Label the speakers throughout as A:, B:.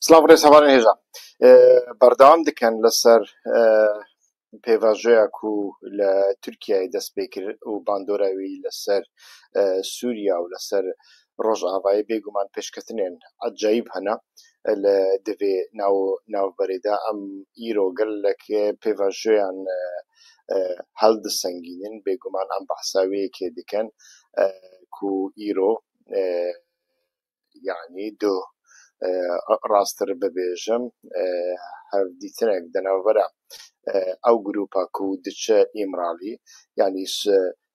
A: سڵاو ڕێز هەڤالان هێژا بەردەوام دکەن لەسەر پێڤاژۆیا کو لە تورکیای دەست پێ کرد و باندۆرا وی لەسەر سووریا و لەسەر ڕۆژئاڤای بێگومان پێشکەتنێن عەجایب هەنە لە دڤێ ناو ناوبەرێدا ئەم ئیرۆ گەلەک پێڤاژۆیان هەلدسەنگینن بێگومان ئەم بەحسا وێ یەکێ دکەن کو ئیرۆ یەعنی دۆ ڕاستر ببێژم هەڤدیتنێک دە ناڤبەرا ئەو گروپا کو دچە ئیمرالی یەعنی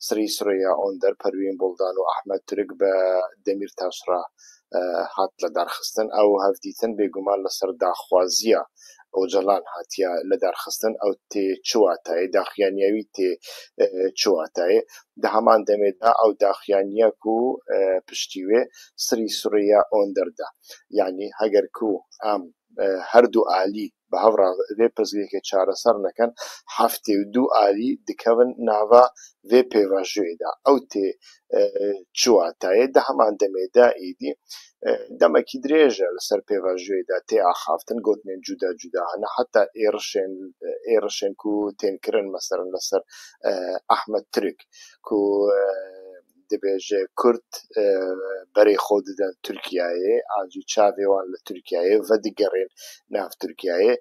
A: سری سورەیا ئۆندەر، پەروین بوڵدان و ئەحمەد تورک بە دەمیرتاش ڕا هات لەدارخستن. ئەو هەڤدیتن بێگومان لەسەر داخوازییا ئۆجەلان هاتیە لەدارخستن. ئەو تێ چ واتایێ؟ داخویانیا وی تێ چ واتایێ؟ دە هەمان دەمێدا ئەو داخویانیا کو پشتی وێ سری سورەیا ئۆندەر دا. یەعنی هەگەر کو ئەم هەردوو ئالی بە هەڤ ڕا ڤێ پرسگرێکێ چارەسەر نەکەن، 72 ئالی دکەڤن ناڤا ڤێ پێڤاژۆیێدا. ئەو تێ چ واتایێ؟ دە هەمان دەمێدا ئیدی دەمەکی درێژە لەسەر پێڤاژۆیێدا تێ ئاخافتن، گۆتنێن جودا جودا هەنە، حەتا ئێڕشێن ئێڕشێن کو تێن کرن مەسەلەن لەسەر ئەحمەد تورک کو دبێژێ کورد بەرێ خۆ ددەن تورکیایێ ئانجی چاڤێ وان لە تورکیایێ ڤەدگەڕێن ناڤ تورکیایێ.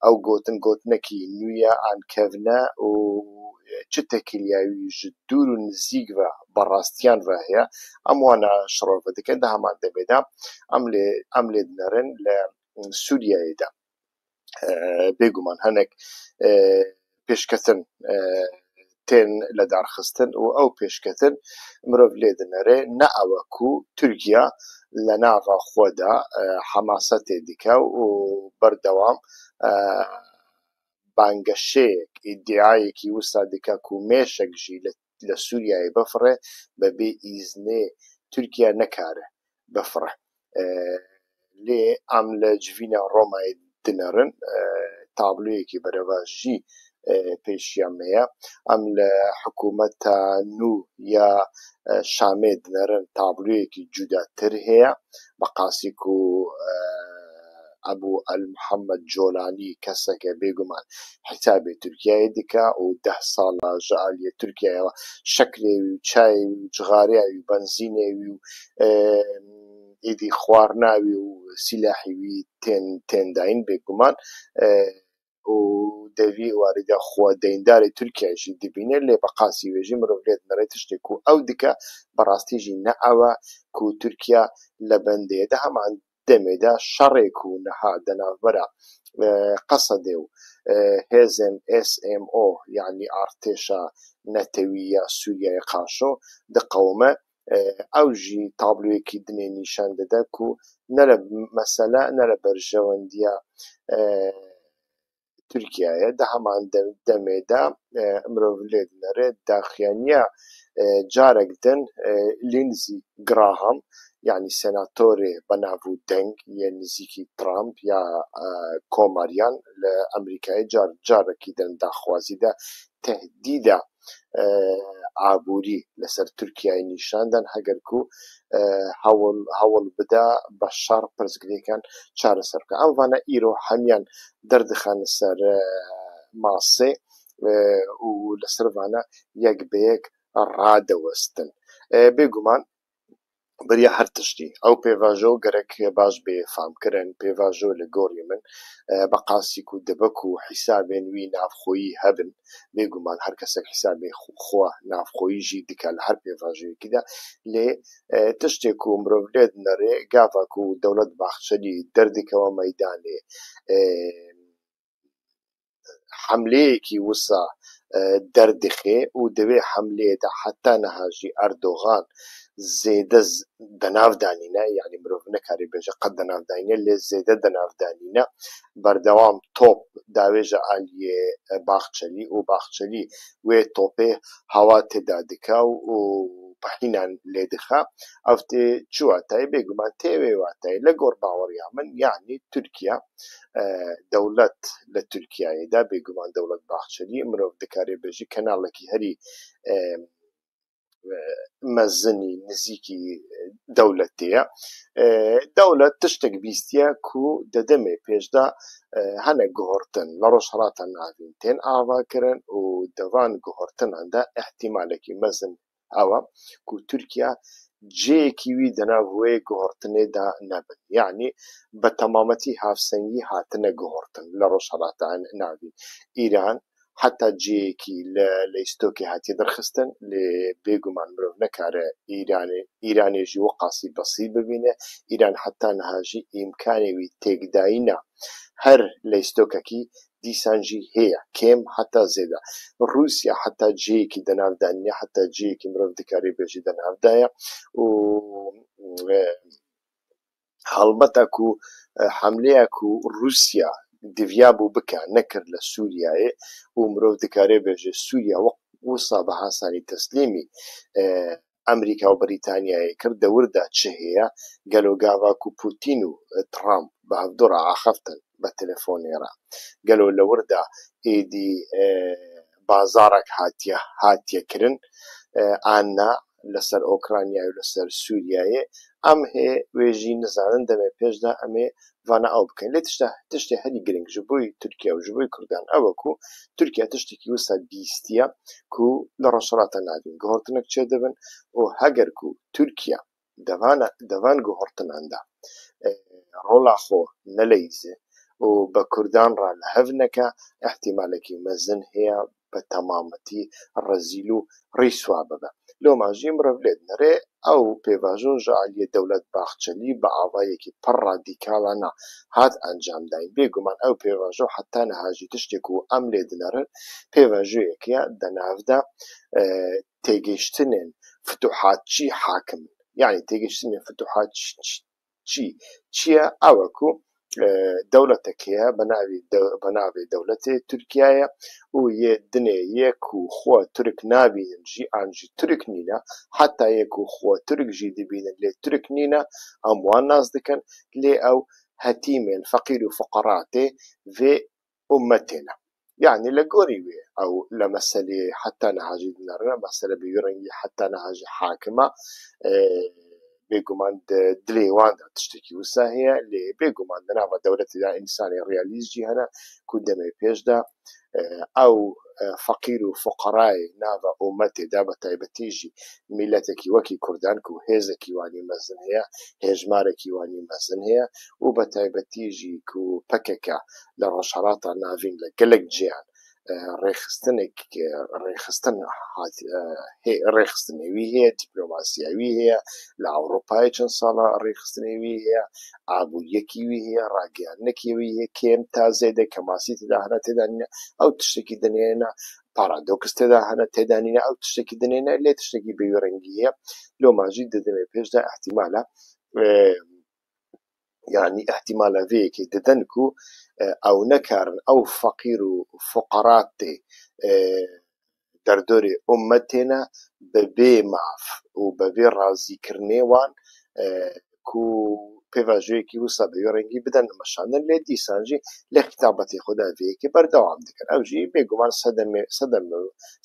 A: ئەو گۆتن گۆتنەکی نوویە ئان کەڤنە و چ تێکیلیا وی ژ دوور و نزیک ڤە بە ڕاستیان ڤە هەیە ئەم وانە شڕۆڤە دکەن. دە هەمان دەمێدا ئەم لێ ئەم لێ دنەرن لە سووریایێدا بێگومان هەنێک پێشکەتن تێن لەدارخستن و ئەو پێشکەتن مرۆڤ لێ دنەرێ نە ئەوە کو تورکیا لە ناڤا خوەدا حەماسەتێ دکا و بەردەوام بانگەشەیەک ئیدیعایەکی وسا دکا کو مێشەک ژی لە سووریایێ بفڕێ بە بێ ئیزنێ تورکیا نەکارێ بفڕێ. لێ ئەم لە جڤینا ڕۆمایێ دنەرن تابلۆیەکی بەرەڤاژی پێشیا مەیە. ئەم لە حکوومەتا نوو یا شامێ دنەرن تابلۆیەکی جوداتر هەیە بە قاسی کو ئەبوو ئەلمحەممەد جۆلانی کەسەکە بێگومان حیسابێ تورکیایێ دکا و 10 ساڵە ژ ئالیێ تورکیایەوە شەکرێ وی و چایێ وی و جغاریا وی و بەنزینێ وی و ئیدی خوارنا وی و سیلاحی وی تێن تێن داین بێگومان و دەڤی واریدا خوە دەیندارێ تورکیای ژی دبینێ لێ بە قاسی وێ ژی مرۆڤ لێ دنەرێ تشتێ کو ئەو دکا بە ڕاستی ژی نە ئەوە کو تورکیا لە بەندەیە. دە هەمان دەمێدا شەڕێک و نەها دە ناڤبەرا قەسەدێ و هێزێن SMO یەعنی ئارتێشا نەتەوی یا سووریای قاشۆ دقەومە. ئەو ژی تابلۆیەکی دنێ نیشان دەدا کو نە لە مەسەلە نە لە بەرژەوەندییا تورکیایە. دە هەمان دەمێدا مرۆڤ لێ دنەرێ داخویانیا جارەک دن لینزی گراهام یەعنی سێناتۆرێ بەناڤ و دەنگ یێ نزیکی ترامپ یا کۆماریان لە ئەمریکایێ جار جارەکی دن داخوازی دا تەهدیدا ئابووری لەسەر تورکیای نیشان دان هەگەر کو هەوڵ هەوڵ بدا بە شەڕ پرسگرێکان چارەسەر بکا. ئەم ڤانە ئیرۆ هەمیان دەردخەنە سەر ماسێ و لەسەر ڤانە یەک بە یەک ڕادەوەستن. بێگومان بەریا هەر تشتی ئەو پێڤاژۆ گەرەک باش بێ فام کرن. پێڤاژۆ لە گۆڕی من بە قاسی کو دبەک و حیسابێن وی ناڤخۆیی هەبن بێگومان هەر کەسەک حیسابێ خوە ناڤخۆیی ژی دکا لە هەر پێڤاژۆیەکیدا لێ تشتێک و مرۆڤ لێ دنەرێ گاڤا کو دەوڵەت باخچەلی دەردکەوە مەیدانێ حەملەیەکی وسا دەردخێ و دەوێ حەملەیەدا حەتا نەها ژی ئەردۆغان زێدە دەناڤ دانینە یەعنی مرۆڤ نەکارێ بێژە قەت دەناڤ دانینە لێ زێدە دەناڤ دانینە بەردەوام تۆپ داوێژە ئالیێ باخچەلی و باخچەلی وێ تۆپێ هەوا تێدا دکا و پەحینان لێ دخا. ئەڤ تێ چ واتایێ؟ بێگومان تێ وێ واتایێ لە گۆڕ باوەڕیا من یەعنی تورکیا دەوڵەت لە تورکیایێدا بێگومان دەوڵەت باخچەلی مرۆڤ دکارێ بێژی کەناڵەکی هەری. مەزنی نزیکی دەولەتێیە. دەولەت تشتێک بیستیە کو دە دەمێ پێشدا هەنێک گۆڕتن لە ڕۆژهەڵاتە ناڤین تێن ئاڤا کرن و دەڤان گۆڕتناندا ئیحتیمالێکی مەزن ئەوە کو تورکیا جێیەکی وی دەناڤ وێ گۆڕتنێدا نەبن. یەعنی بە تەمامەتی هاڤسەنگی هاتنە گۆڕتن لە ڕۆژهەڵاتە ناڤین. ئیران حەتا جێیەکی لە لەیستۆکێ هاتیە دەرخستن لێ بێگومان مرۆڤ نەکارێ ئیرانێ ئیرانێ ژی وقاسی بەسیت ببینێ. ئیران حەتا نهاژی ئیمکانێ وی تێکداینە هەر لەیستۆکەکی دیسان ژی هەیە کێم حەتا زێدە. ڕووسیا حەتا جێیەکی دەناڤدا نییە، حەتا جێیەکی مرۆڤ دکارێ بێژی دەناڤدایە و هەڵبەتە کو حەملەیە کو ڕووسیا دڤیابوو بکە نەکرد لە سووریایێ و مرۆڤ دکارێ بێژێ سووریا وسا بە هاسانی تەسلیمی ئەمریکا و بەریتانیایێ کرد دەوردا چ هەیە گەلۆ گاڤا کو پوتین و ترامپ بە هەڤدۆ ڕا ئاخەفتن بە تەلەفۆنێ ڕا گەلۆ لەوردا ئێدی بازاڕەک هاتیە هاتیە کرن ئان نا لەسەر ئۆکرانیای و لەسەر سووریایێ ئەم هێ وێژی نزانن دەمێ پێشدا ئەمێ ڤانە ئەو بکەن. لێ تشتە تشتێ هەری گرنگ ژ بۆی تورکیا و ژ بۆی کوردان ئەوە کو تورکیا تشتێکی وسا بیستیە کو لە ڕۆژهەڵاتە ناڤین گۆڕتنەک چێ دبن و هەگەر کو تورکیا دەڤانە دەڤان گۆڕتناندا ڕۆڵا خۆ نەلەیزێ و بە کوردان ڕا لە هەڤ نەکا ئیحتیمالێکی مەزن هەیە بە تەمامەتی ڕەزیل و ڕیسوا ببە. لۆماژی مرۆڤ لێ دنەرێ ئەو پێڤاژۆ ژ عالیە دەولەت باخچەلی بە ئاڤایەکی پڕ ڕادیکاڵانە هات ئەنجام داین. بێگومان ئەو پێڤاژۆ حەتا نهاژی تشتێک و ئەم لێ دنەرن پێڤاژۆیەکیە دەناڤدا تێگەیشتنێن فتوحاتچی حاکمن. یەعنی تێگەیشتنێن فتوحاتچی چییە؟ ئەوە کو دەولەتەکەیە بە ناوی بە ناوێ دەولەتێ تورکیایە و یێ دنێ یەک و خۆ تورک نابینن ژی ئان ژی تورک نینە حەتا یەک و خۆ تورک ژی دبینن لێ تورک نینە ئەم وان ناس دکەن لێ ئەو هەتیمێن فەقیر و فوقەراتێ ڤێ ئوممەتێنە. یەعنی لە گۆری وێ ئەو لە مەسەلێ حەتا نهاژی دنەرنە مەسەلە بە وی ڕەنگی حەتا نهاژی حاکمە بێگومان دلێ واندا تشتێکی وسا هەیە لێ بێگومان دەناڤا دەولەتێدا ئینسانێ ڕیالیست ژی هەنە کو دەمێ پێشدا ئەو فەقیر و فوقەرای ناڤا ئوممەتێدا بە تایبەتی ژی میللەتێکی وەکی کوردان کو هێزەکی وانی مەزن هەیە هێژمارەکی وانی مەزن هەیە و بە تایبەتی ژی کو پەکەکە لە ڕۆژهەڵاتا ناڤین لە گەلەک جێیان ڕێخستنێک ڕێخستن ڕێخستنێوی هەیە، دیپلۆماسیاوی هەیە، لە ئەوروپای چەند ساڵە ڕێخستنێوی هەیە، ئابووریەکی وی هەیە، ڕاگەیاندنێکی وی هەیە، کێم تا زێدە کەماسی تێدا هەنە تێدا نینە، ئەو تشتێکی دنێنە پارادۆکس تێدا هەنە تێدا نینە، ئەو تشتێکی دنێنە لێ تشتێکی بەوی ڕەنگی هەیە. لۆماژی دەدەمێ پێشدا ئیحتیمالە یەعنی ئیحتیمالە ڤێیەکێ ددەن کو ئەو نەکارن ئەو فەقیر و فوقەراتێ دەردۆرێ ئوممەتێنە بە بێ ماف و بە بێ ڕازی کرنێ وان کو پێڤاژۆیەکی وسا بە وی ڕەنگی بدەن مەشاندن لێ دیسان ژی لە خیتابەتێ خۆدا ڤێیەکێ بەردەوام دکەن. ئەو ژی بێگومان سەدەمێ سەدەم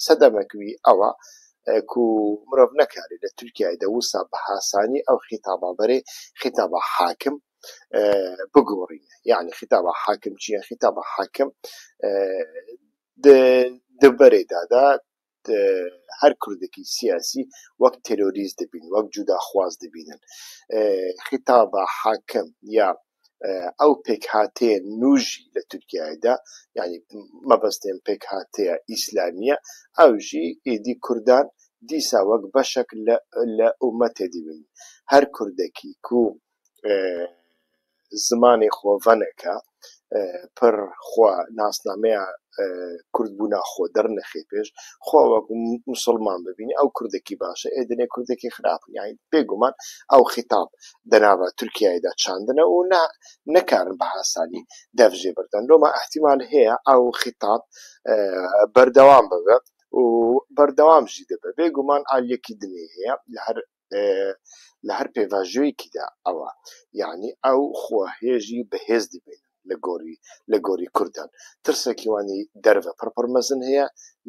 A: سەدەمەک وی ئەوە کو مرۆڤ نەکارێ لە تورکیایدا وسا بە هاسانی ئەو خیتابا بەرێ خیتابا حاکم بگۆڕینە. یەعنی خیتابا حاکم چییە؟ خیتابا حاکم دبەرێ دادا هەر کوردێکی سیاسی وەک تێرۆریست دبین، وەک جوداخواز دبینن. خیتابا حاکم یا ئەو پێکهاتەیە نووژی لە تورکیایدا، یەعنی مەبەستێم پێکهاتەیە ئیسلامییە، ئەو ژی ئێدی کوردان دیسا وەک بەشەک لە ئوممەتێ دبینن. هەر کوردەکی کو زمانێ خۆ ڤەنەکە پر خوا ناسنامەیا کوردبوونا خۆ دەرنەخێ پێش خوا وەک مسوڵمان ببینێ ئەو کوردەکی باشە ئێ دنێ کوردەکی خراپن. یەعنی بێگومان ئەو خیتاب دەناڤا تورکیایدا چاندنە و نەکارن بە هاسانی دەڤ ژێ بردەن. لۆما ئیحتیمال هەیە ئەو خیتاب بەردەوام ببێ و بەردەوام ژی دبێ. بێگومان عالیەکی دنێ هەیە لە هەر پێڤاژۆیەکیدا ئەوە یەعنی ئەو خوا هێژی بەهێز دبینن لە گۆری کوردان. ترسەکی وانی دەرڤە پڕ پڕ مەزن هەیە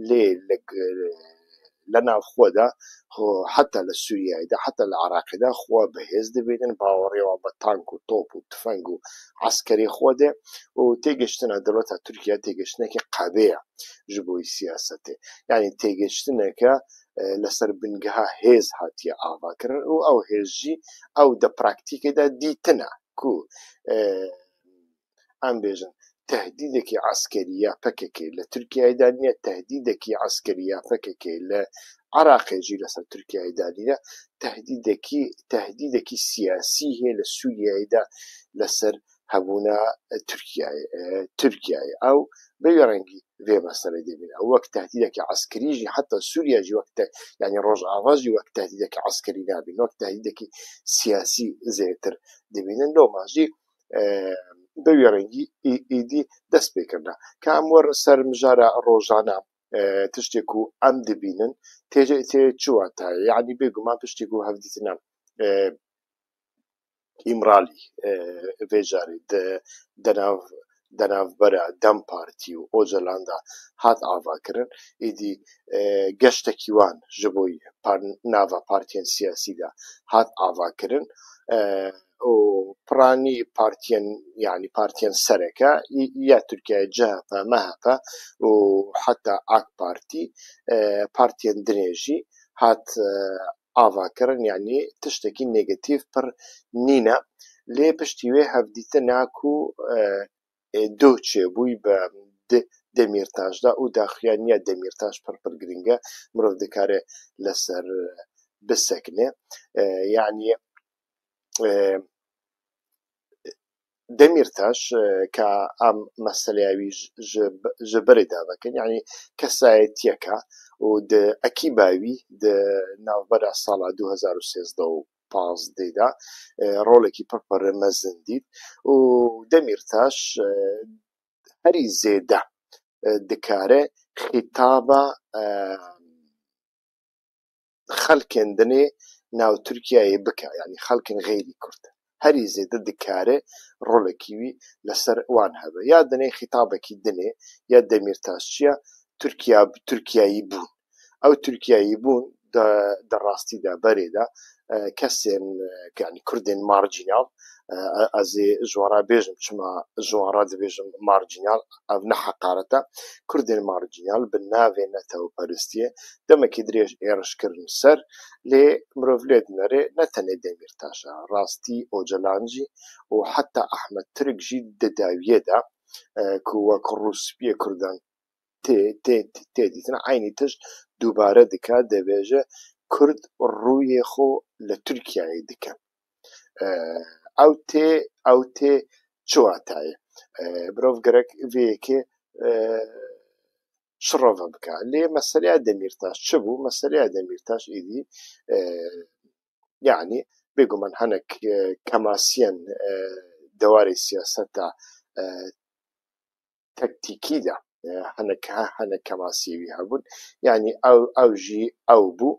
A: لێ لە ناوخۆدا حتا لە سووریایدا حتا لە عراقیدا خوا بەهێز دەبێنن باوەڕێەوە بە تانک و تۆپ و تفەنگ و عسکەری خۆ دێ و تێگەشتنە دەوڵەتە تورکیا تێگەشتنێکی قابەیە ji بۆی سیاسەتێ یعنی تێگەشتنێکە لەسەر بنگەها هێز هاتیە ئاواکردن و ئەو هێزجی ئەو دە پراکتیکێدا دیتنە کو ئەم بێژن تهدیدێکی عسکەریە پەکەکەی لە تورکیایدا نییە تهدیدێکی عسکەریە پەکەکەی لە عراقێژی لەسەر تورکیایدا نییە تهدیدێکی تهدیدێکی سیاسی هەیە لە سووریایدا لەسەر هەبوونا تورکیای تورکیای ئەو بەوی ڕەنگی vê مەسەلەی دەبین ئەو وەک تهدیدێکی عسکەریژی حتا سووریاژی وەک یعنی ڕۆژئاواژی وەک تهدیدێکی عسکەری نابین وەک تهدیدێکی سیاسی زێتر دەبینن لۆ ماژی بەوی ڕەنگی ئیدی دەست پێکردە کە ئەم وەرن سەر مژارە ڕۆژانە تشتێک و ئەم دەبینن تێ تێ چواتایە یعنی بێگومان پشتێک و هەڤدیتنە ئیمرالی vê carê دەناو دەناوبەرە دەم پارتی و ئۆجەلاندا هات ئاواکردن ئیدی گەشتێکی وان ji بۆی ناوە پارتیەن سیاسیدا هات ئاواکردن و پرانی پارتیەن یعنی پارتیەن سەرەکە یا تورکیای جەهەپە مەهەپە و حتا ئاک پارتی پارتیەن درێژی هات ئاواکردن یعنی تشتێکی نێگەتیڤ پڕ نینە لێ پشتی وێ هەڤدیتە ناکو دۆ چێبووی بە دەمیرتاشدا و داخیانە دەمیرتاش پڕ پڕ گرنگە مرۆڤ دەکارێت لەسەر بسەکنێ یعنی دەمیرتاش کە ئەم مەسەلەیاوی ji berê بکەن یعنی کەسایەتیەکە و ئەکیباوی ناوبەرە ساڵا 2013 و 15دا ڕۆڵێکی پڕ مەزن دیت و دەمیرتاش هەری زێدە دکارێ خیتابە خەڵکێندنێ ناو تورکیایە بکە یعنی خەڵکن غەیری کورد هەری زێدە دکارێ ڕۆڵێکی وی لەسەر وان هەبێ یا دنێ خیتابێکی دنێ یا دەمیرتاش چییە تورکیا تورکیایی بوون ئەو تورکیایی بوون دە ڕاستیدا بەرێدا کەسێن یعنی کوردên marjînal ez ê ji wan re bêjim çima ji wan re dibêjim marjînal ev ne heqaret e Kurdên marjînal bi navê netewperestiyê demekî dirêj êriş kirin ser lê mirov lê dinerê ne tenê Demirtaş e rastî Ocalan jî û heta Ehmed Tirk jî di dawiyê de ku wek rûspiyê Kurdan tê tê tê dîtin eynî tişt dubare dike dibêje Kurd rûyê xwe li Tirkiyeyê dikin. Ew tê ew tê çi wateyê mirov gerek vê yekê şirove bike lê meseleya Demirtaş çi bû meseleya Demirtaş êdî yani bêguman hinek kemasiyên dewarê siyaseta tektîkî de hinek hinek kemasiyê wî hebûn yani ew ew jî ew bû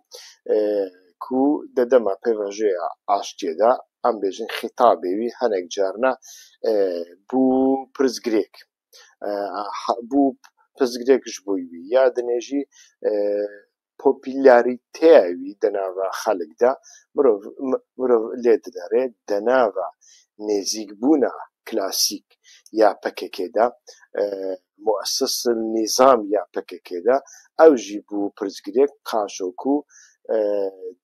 A: ku di dema pêvajoya aştiyê de em bêjin xîtabê wî hinek carna bû pirsgirêk bû pirsgirêk ji bo wî ya dinê jî popülarîteya wî di nava xelk de mirov mirov lê dinerê di nava nêzîkbûna klasîk ya PKK de muessis nîzam ya PKK de ew jî bû pirsgirêk qaşo ku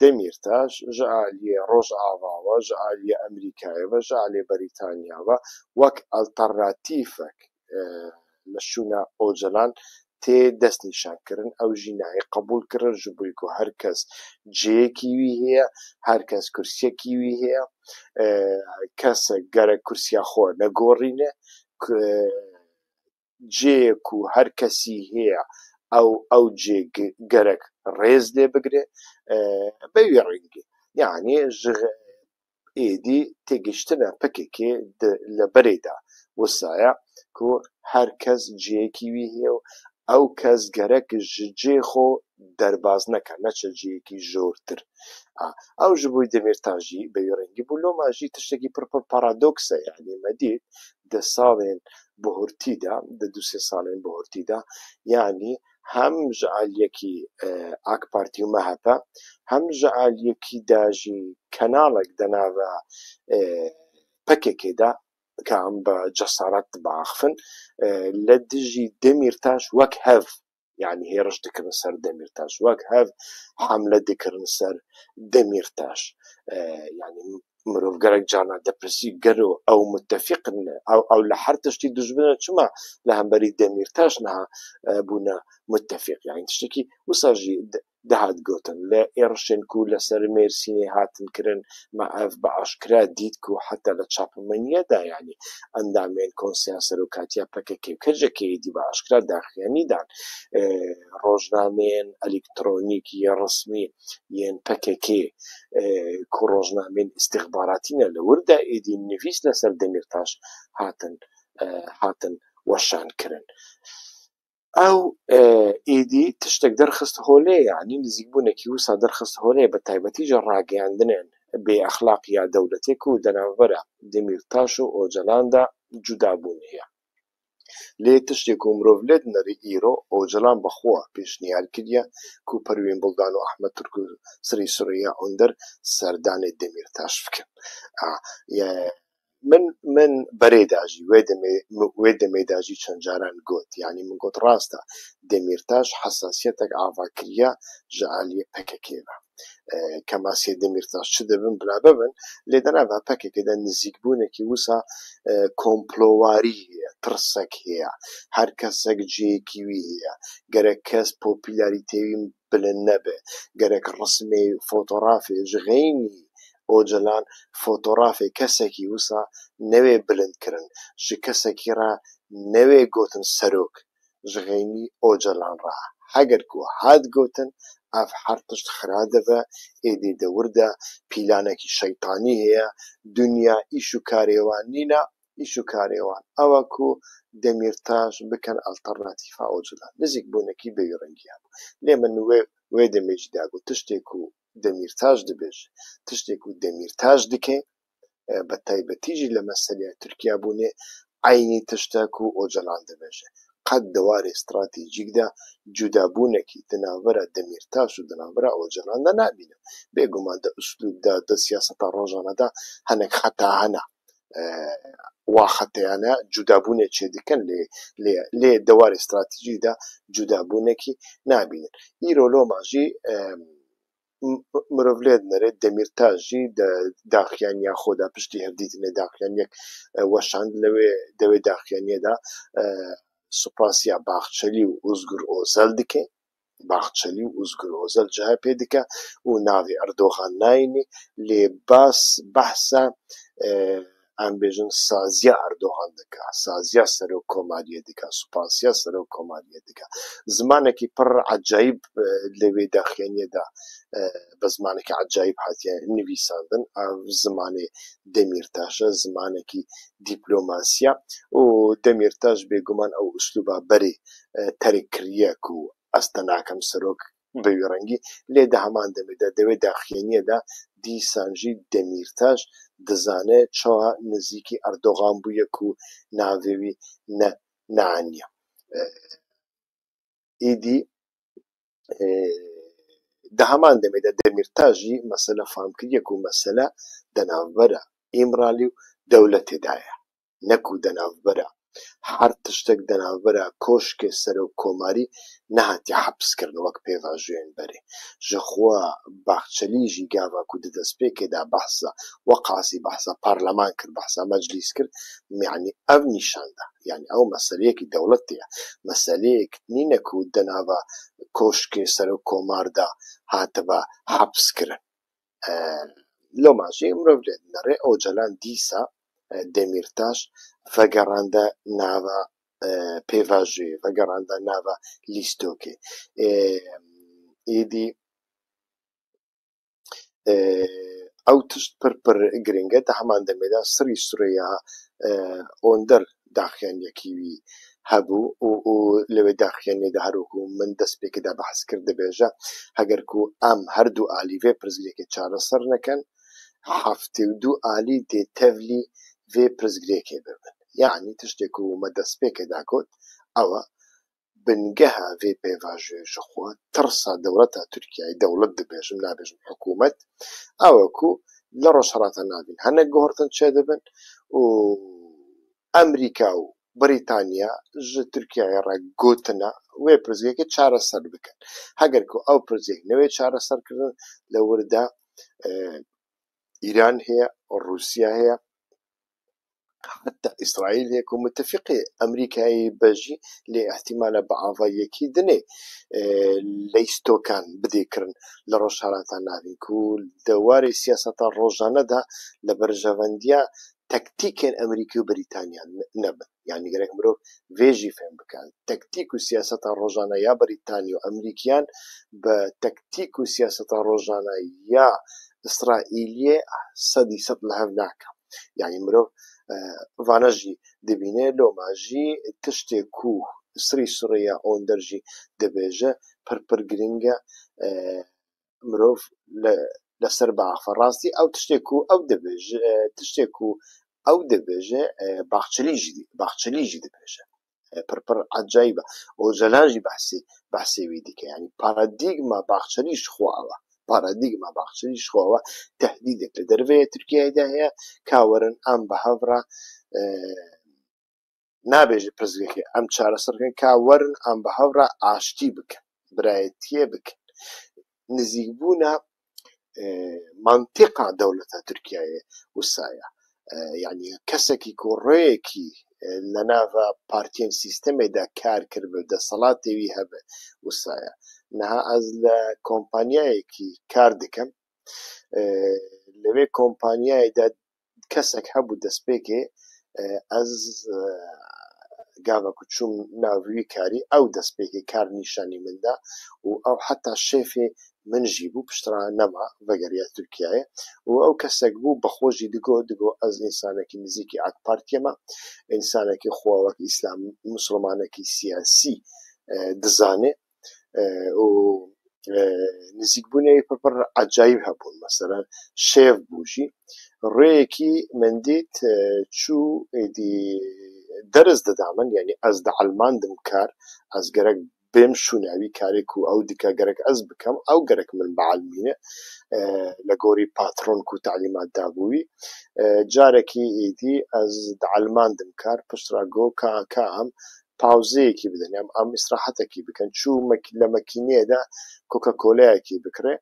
A: Demirtaş ji aliyê Rojava ji aliyê Amerîkayê ve ji aliyê Brîtanya ve wek alternatîfek li şûna Ocalan tê destnîşankirin ew jî nayê qebûlkirin ji bo ku her kes cihekî wî heye her kes kursiyekî wî heye kesek gerek kursiya xwe negorîne cihê ku her kesî heye ew ew cê gerek rêz lê bigire bi wî rengî yani ji êdî têgihiştina PKK li berê de wisa ye ku her kes cihekî wî heye û ew kes gerek ji cihê xwe derbaz neke neçe cihekî jortir. Ew ji bo Demirtaş jî bi wî rengî bû loma jî tiştekî pir pir paradoks e yani me dît di salên bihurtî de di du sê salên bihurtî de yani. هەم ji aliyekî AK Partî û MHP hem ji aliyekî da jî kenalek di nava PKK da ka em bi cesaret biaxivin li dijî Demirtaş wek hev yani hêriş dikirin ser Demirtaş wek hev hemle dikirin ser Demirtaş yani mirov gelek carna dipirsî gelo ew mutefîq in ew li her tiştî dijmin in çima li hemberî Demirtaş niha bûne mutefîq yani tiştekî wisa jî dihat gotin li êrişên ku li ser Mêrsînê hatin kirin me ev bi aşkera dît ku heta li çapemeniye da yanî endamên Konseya Serokatiya PKK û KCK'ê dî bi aşkera daxuyanî dan rojnameyên elektronîk yê resmî yên PKK ku rojnameyên îstixbaratî ne li wir de êdî nivîs li ser Demirtaş hatin hatin weşankirin. Ew êdî tiştek derxist holê yanî nizîkbûnekî wisa derxist holê bi taybetî ji ragihandinên bêexlaq ya dewletê ku di navbera Demirtaş û Ocalan de cudabûn heye. Lê tiştê ku mirov lê dinêrî îro Ocalan bi xwe pêşniyar kiriye ku Perwîn Buldan û Ahmet Turk û Sirri Sureyya Onder serdanê Demirtaş bikin. Min min berê da jî wê demê wê demê da jî çend caran got yanî min got rast e Demirtaş hesasiyetek ava kiriye ji aliyê PKK ve. Kemasiyê Demirtaş çi dibin bila bibin lê di nava PKK de nizîkbûnekî wisa komplowarî heye, tirsek heye, her kesek cihekî wî heye, gerek kes popülarîteyê wî bilind nebe, gerek resmê fotoğrafê ji xeynî Ocalan fotoğrafê kesekî wisa newê bilind kirin, ji kesekî re newê gotin serok ji xeynî Ocalan re. Heger ku hat gotin ev her tişt xira dibe, êdî di wir de pîlanekî şeytanî heye, dunya îş û karê wan nîne, îş û karê wan ew e ku Demirtaş bikin alternatîfa Ocalan. Nizîkbûnekî bi wî rengî hebû. Lê min wê wê demê jî da got tiştê ku Demirtaş dibêje, tiştê ku Demirtaş dike bi taybetî jî li meseleya Tirkiye bûnê eynî tişt e ku Ocalan dibêje. Qet di warê stratejîk de cudabûnekî di navbera Demirtaş û di navbera Ocalan de nabînim. Bêguman di uslûb de, di siyaseta rojane de hinek xeta hene. Wa xeteyane cudabûnê çêdikin lê lê lê di warê stratejîk de cudabûnekî nabînin. Îro loma jî mirov lê dinêre Demirtaş jî di daxuyaniya xwe de piştî hevdîtinê daxuyaniyek weşand li wê di wê daxuyaniyê de spasiya Bahçelî û Özgür Özel dike. Bahçelî û Özgür Özel CHP dike û navê Erdogan nayînê lê bas behsa em bêjin saziya Erdogan dike, saziya serokkomariyê dike, spasiya serokkomariyê dike. Zimanekî pir ecayib li wê daxuyaniyê de bi zimanekî ecayib hatiye nivîsandin. Ev zimanê Demirtaş e, zimanekî dîplomasiya û Demirtaş bêguman ew uslûba berê terk kiriye ku ez te nakim serok bi wî rengî lê di heman demê de di wê daxuyaniyê de dîsan jî Demirtaş dizane çawa nizîkî Erdogan bûye ku navê wî ne neaniye. Êdî di heman demê de Demirtaş jî mesele fam kiriye ku mesele di navbera Îmralî û dewletê de ye. Ne ku di navbera her tiştek di navbera koşkê serokkomarî nehatiye hepskirin wek pêvajoyên berê. Ji xwe Bahçelî jî gava ku di destpêkê de behsa weqasî behsa parleman kir, behsa meclîs kir, yanî ev nîşan da. Yanî ew meseleyekî dewletê ye. Meseleyek nîne ku di nava koşkê serokkomar de hatibe hepskirin. Loma jî mirov lê dinêre Ocalan dîsa Demirtaş vegerande nava pêvajoyê, vegerande nava lîstokê. Êdî ew tişt pir pir giring e. Di heman demê de Sirri Sureyya Onder daxuyaniyekî wî hebû û û li wê daxuyaniyê de her wekû min destpêkê de behs kir dibêje heger ku em her du alî vê pirsgirêkê çareser nekin 72 alî dê tevlî vê pirsgirêkê bibin. Yanî tiştê ku me destpêkê de got ew e. بنگەها ڤێ پێڤاژۆیە ژ خوە ترسا دەوڵەتا تورکیای، دەوڵەت دبێژم نابێژم حکوومەت، ئەوە کو لە ڕۆژهەڵاتا ناڤین هەنەک گۆهڕتن چێ دبن و ئەمریکا و بریتانیا ژ تورکیایێ ڕە گۆتنە وێ پرسگرێکێ چارەسەر بکەن. هەگەر کو ئەو پرسگرێک نەوێ چارەسەر کردن لە وردا ئیران هەیە، ڕووسیا هەیە، حەتا ئیسرائیل هەیە کو متەفیقێ ئەمریکایێ بەژی لێ ئیحتیمالە بە ئاڤاییەکی دنێ لەیستۆکان بدێ کرن لە ڕۆژهەڵاتا ناڤین کو دە وارێ سیاسەتا ڕۆژانەدا لە بەرژەڤەندیا تەکتیکێن ئەمریکی و بریتانیا نەبن. یانی گەرەک مرۆڤ ڤێژی فێم بکا. تەکتیک و سیاسەتا ڕۆژانە یا بریتانی و ئەمریکیان بە تەکتیک و سیاسەتا ڕۆژانە یا ئیسرائیلیێ سەدی سەد لە هەڤ ناکا. یانی مرۆڤ ڤانە ژی دبینێ لۆما ژی تشتێ کو سری سورەیا ئۆندەر ژی دبێژە پر پر گرنگە مرۆڤ لەسەر بئاخڤە. ڕاستی ئەو تشتێ کو ئەو دبێژێ تشتێ کو ئەو دبێژێ باخچەلی ژی باخچەلی ژی دبێژە. پر پر عەجایبە. ئۆجەلان ژی بەحسێ بەحسێ وی دیکە. یانی پارادیگما باخچەلیش خوا ئەوە. پارادیگما باخچەلیش خوا ئەوە تەهدیدێک لە دەرڤەیە تورکیایدا هەیە کا وەرن ئەم بە هەڤرا نابێژێ پرسگرێکێ ئەم چارەسەر بکەن کا وەرن ئەم بە هەڤرا ئاشتی بکەن، برایەتیێ بکەن. نزیکبوونە مەنتیقا دەوڵەتا تورکیایێ وسایە. یانی کەسێکی کو ڕێیەکی لە ناڤا پارتیێن سیستەمێدا کار کردبێ دەسەڵاتێ وی هەبێ وسایە. نها ئەز لە کۆمپانیایەکی کار دکەم لەوێ کۆمپانیایەدا کەسێک هەبوو دەستپێکێ ئەز گاڤە کو چووم ناڤ وی کاری ئەو دەستپێکێ کار نیشانی من دا و ئەو حەتا شێفێ من ژی بوو پشترا نەما ڤەگەریا تورکیایێ و ئەو کەسێک بوو بە خۆ ژی دگۆ دگۆ ئەز ئینسانێکی نزیکی ئاک پارتیەمە، ئینسانێکی خوا وەک ئیسلام موسڵمانێکی سیاسی دزانێ و نزیکبوونێ پر پر عەجایب هەبوون. مەسەلەن شێف بوو ژی ڕێیەکی من دیت چوو ئیدی دەرس دەدا من یانی ئەز دەعەلماندم کار ئەز گەرەک بێم شووناوی کارێک و ئەو دکە گەرەک ئەز بکەم ئەو گەرەک من بعەلمینێ لە گۆری پاترۆن کو تەعلیمات دابووی. جارێکی ئیدی ئەز دەعەلماندم کار پشترا گۆ کا کا ئەم پاوزەیەکی بدەن ئەم ئەم ئیسراحەتێکی بکەن. چوو لە مەکینەیەدا کۆکاکۆلایەکی بکڕێ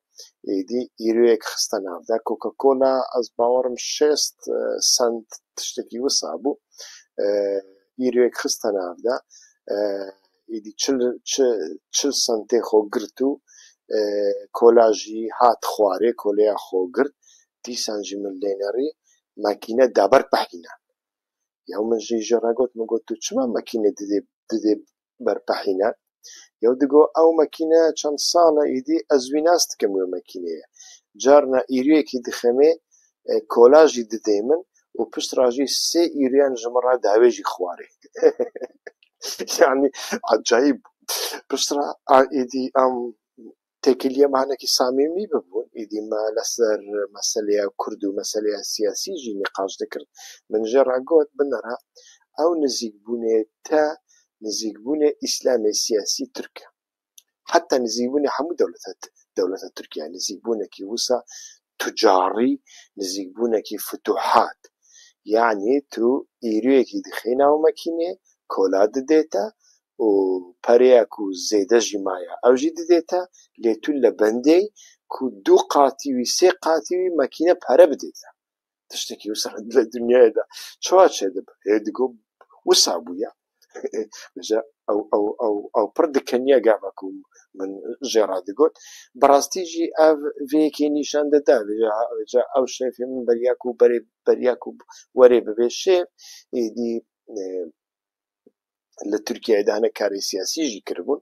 A: ئیدی ئیرۆیەک خستە ناودا. کۆکاکۆلا ئەز باوەڕم 60 سەنت تشتێکی وسا بوو. ئیرۆیەک خستە ناودا ئیدی 40 سەنتێ خۆ گرت و کۆلاژی هات خوارێ کۆلەیا خۆ گرت. دیسان ژی من لێنەڕی مەکینە دابەر پەحینان. یاو من ژی ژێ ڕا گۆت من گۆت تو چما مەکینە ددێ ددێ بەر پەحینان؟ یاو دگۆ ئەو مەکینە چەند ساڵە ئیدی ئەز وی ناس دکەم وێ مەکینەیە. جارنا ئیرۆیەکی دخەمێ کۆلاژی ددێ من و پشت ڕاژی سێ ئیرۆیان ژ من ڕا داوێژی خوارێ. یانی عەجایب بوو. پشترا ئیدی ئەم تێکەلیە هەنێکی سامیمی ببوون. ئیدی مە لەسەر مەسەلەیا کورد و مەسەلەیا سیاسی ژی نیقاش دکرد. من ژێ ڕا گۆت بنەرە ئەو نزیکبوونێ تە نزیکبوونێ ئیسلامێ سیاسی تورکە. حەتا نزیکبوونێ هەموو دەوڵەتە تورکیا نزیکبوونێکی وسا توجاڕی، نزیکبوونێکی فتوحات. یانی تو ئیرۆیەکی دخەی ناو مەکینێ کۆلا ددێتە و پەرەیەک و زێدە ژی مایە ئەو ژی ددێتە لێ تو لە بەندێی کو دوو قاتی وی سێ قاتی وی مەکینە پەرە بدێتە. تشتێکی وسا لە دنیایدا چوا چێ دبێ؟ هێ دگۆ وسا بوویە. بێژە ئەو ئەو ئەو ئەو پڕ دکەنیە گاڤە کو من ژێ ڕا دگۆت. بەڕاستی ژی ئەڤ ڤێیەکێ نیشان دەدا. بێژە ئەو شێفێ من بەریاک و بەرێ بەریاک و وەرێ ببێ شێف ئیدی لە تورکیایدا هەنێک کاری سیاسی ژی کردبوون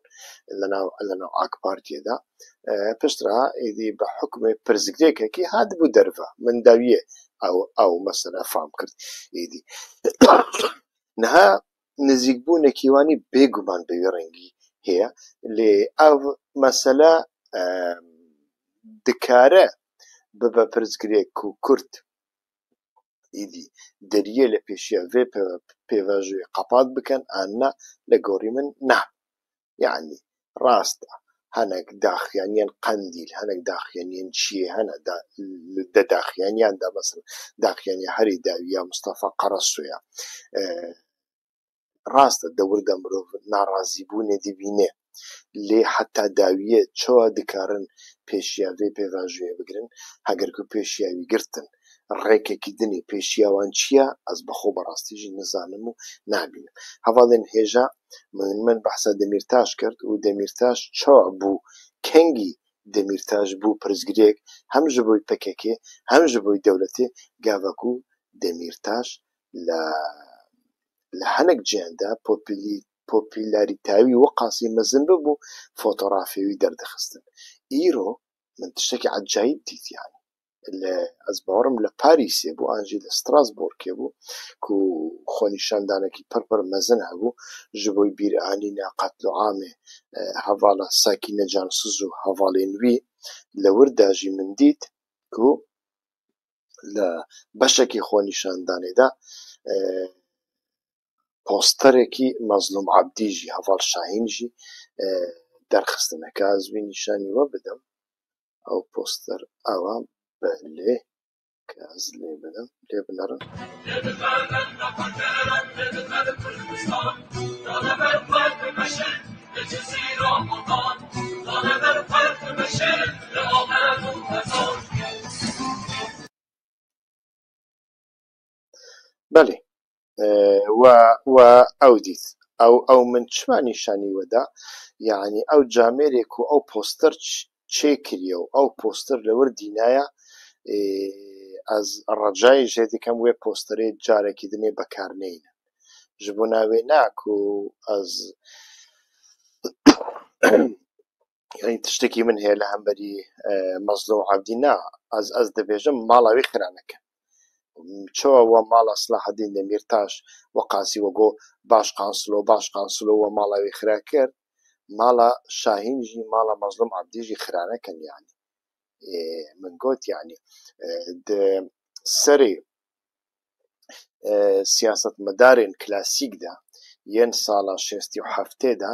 A: لەناو لەناو ئاک پارتیەدا. پشترا ئیدی بە حوکمێ پرسگرێکێکی هاتبوو دەرڤە. من داویێ ئەو ئەو مەسەلە فام کرد ئیدی. نها نزیکبوونێکی وانی بێگومان بە وی ڕەنگی هەیە لێ ئەو مەسەلە دکارە ببە پرسگرێک و کورد ئیدی دەریە لە پێشیا ڤێ پێڤاژۆی قەپات بکەن ئان نا لە گۆڕی من نا. یەعنی ڕاستە هەنەک داخیانیان قەندیل هەنەک داخیانیان چییە هەنە دە داخیانیاندا مەسەلەن داخیانی هەری داویە مستەفا قەرەسویە ڕاستە دەوردا مرۆڤ ناڕازیبوونێ دبینێ لێ حتا داویە چۆ دکارن پێشیاوێ پێڤاژوێ بگرن هەگەر کو پێشیاوی گرتن ڕێکێکی دنی پێشیاوان چییە ئەس بەخۆ بەڕاستیژی نزانم و نابینم. هەواڵێن هێژا من بەحسا دەمیرتاش کرد و دەمیرتاش چۆ بوو کەنگی دەمیرتاش بوو پرسگرێک هەم ji بۆی پەکەکێ هەم ji بۆی دەولەتێ گاڤەکو دەمیرتاش لە لە هەنێک جیاندا پۆپیلاریتاوی وەقاسی مەزن ببوو فۆتۆرافیوی دەردەخستن. ئیرۆ من تشتێکی عەجایب دیت یانی ئەز باوەڕم لە پاریسێ بوو ئانژی لە ستراسبۆرگێ بوو کو خۆنیشاندانێکی پڕ مەزن هەبوو ji بۆی بیرئانینە قەتل و عامێ هەڤاڵە ساکینە جانسز و هەڤاڵێن وی لەوردا ژی من دیت کو لە بەشێکی خۆنیشاندانێدا پۆستەرێکی مەزلوم عەبدیژی هەڤاڵ شاهینژی دەرخستنە کە ئەز وی نیشانی وە بدەم ئەو پۆستەر ئەوە بەلێ کە ئەز لێ بدەم لێ بنەڕن. بەێ و ئەو دیت ئەو من چما نیشانی وەدا یعنی ئەو جامێرێک و ئەو پۆستەر چێ کریە و ئەو پۆستەر لەوەر دینایە ئەز ڕەجای ژێ دکەم وێ پۆستەرێ جارێکی دنێ بەکارنێینە ji بۆ ناوێ ناک و ئەز یعنی تشتێکی من هەیە لە هەمبەری مەزلوم عەبدی نا ئەز دەبێژم ماڵاوی خرانەکە چۆ وە ماڵە سلاحەدین دەمیرتاش وەقاسی وەگۆ باش قانسلۆ باش قانسلۆ وە ماڵاوی خرا کرد ماڵە شاهینژی ماڵە مەزلوم عەبدیژی خرانەکەن یعنی من گوت یعنی سەرێ سیاسەتمەدارێن کلاسیکدا یەن ساڵە شێستی و هەفتێدا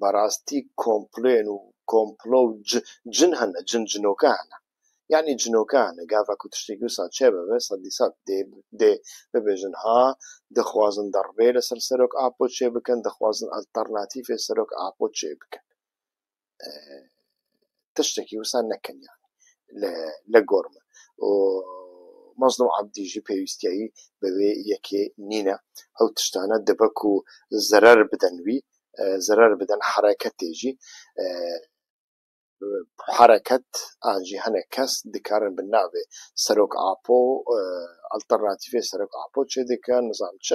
A: بەڕاستی کۆمپلێن و کۆمپلۆ و جن هەنە جن جنۆکە هەنە یعنی جنۆکە هەنە گاڤاک و تشتێکی وسا چێ بەبێ سەدی سەد دێ ببێژن ها دەخوازن دەڕبێ لەسەر سەرۆک ئاپۆ چێ بکەن دەخوازن ئەلتەرناتیفێ سەرۆک ئاپۆ چێ بکەن تشتێکی وسا نەکەن یعنی لە گۆرمە و مەزلوم عەبدیژی پێویستیایی بەوێ یەکێ نینە ئەو تشتانە دەبەک و زەرەر بدەن وی زەرەر بدەن حرەکەتێژی حرەکەت ئانژی هەنێک کەس دکارن بن ناوێ سەرۆک ئاپۆ ئەلتەرناتیفێ سەرۆک ئاپۆ چێ دکەن نزام چ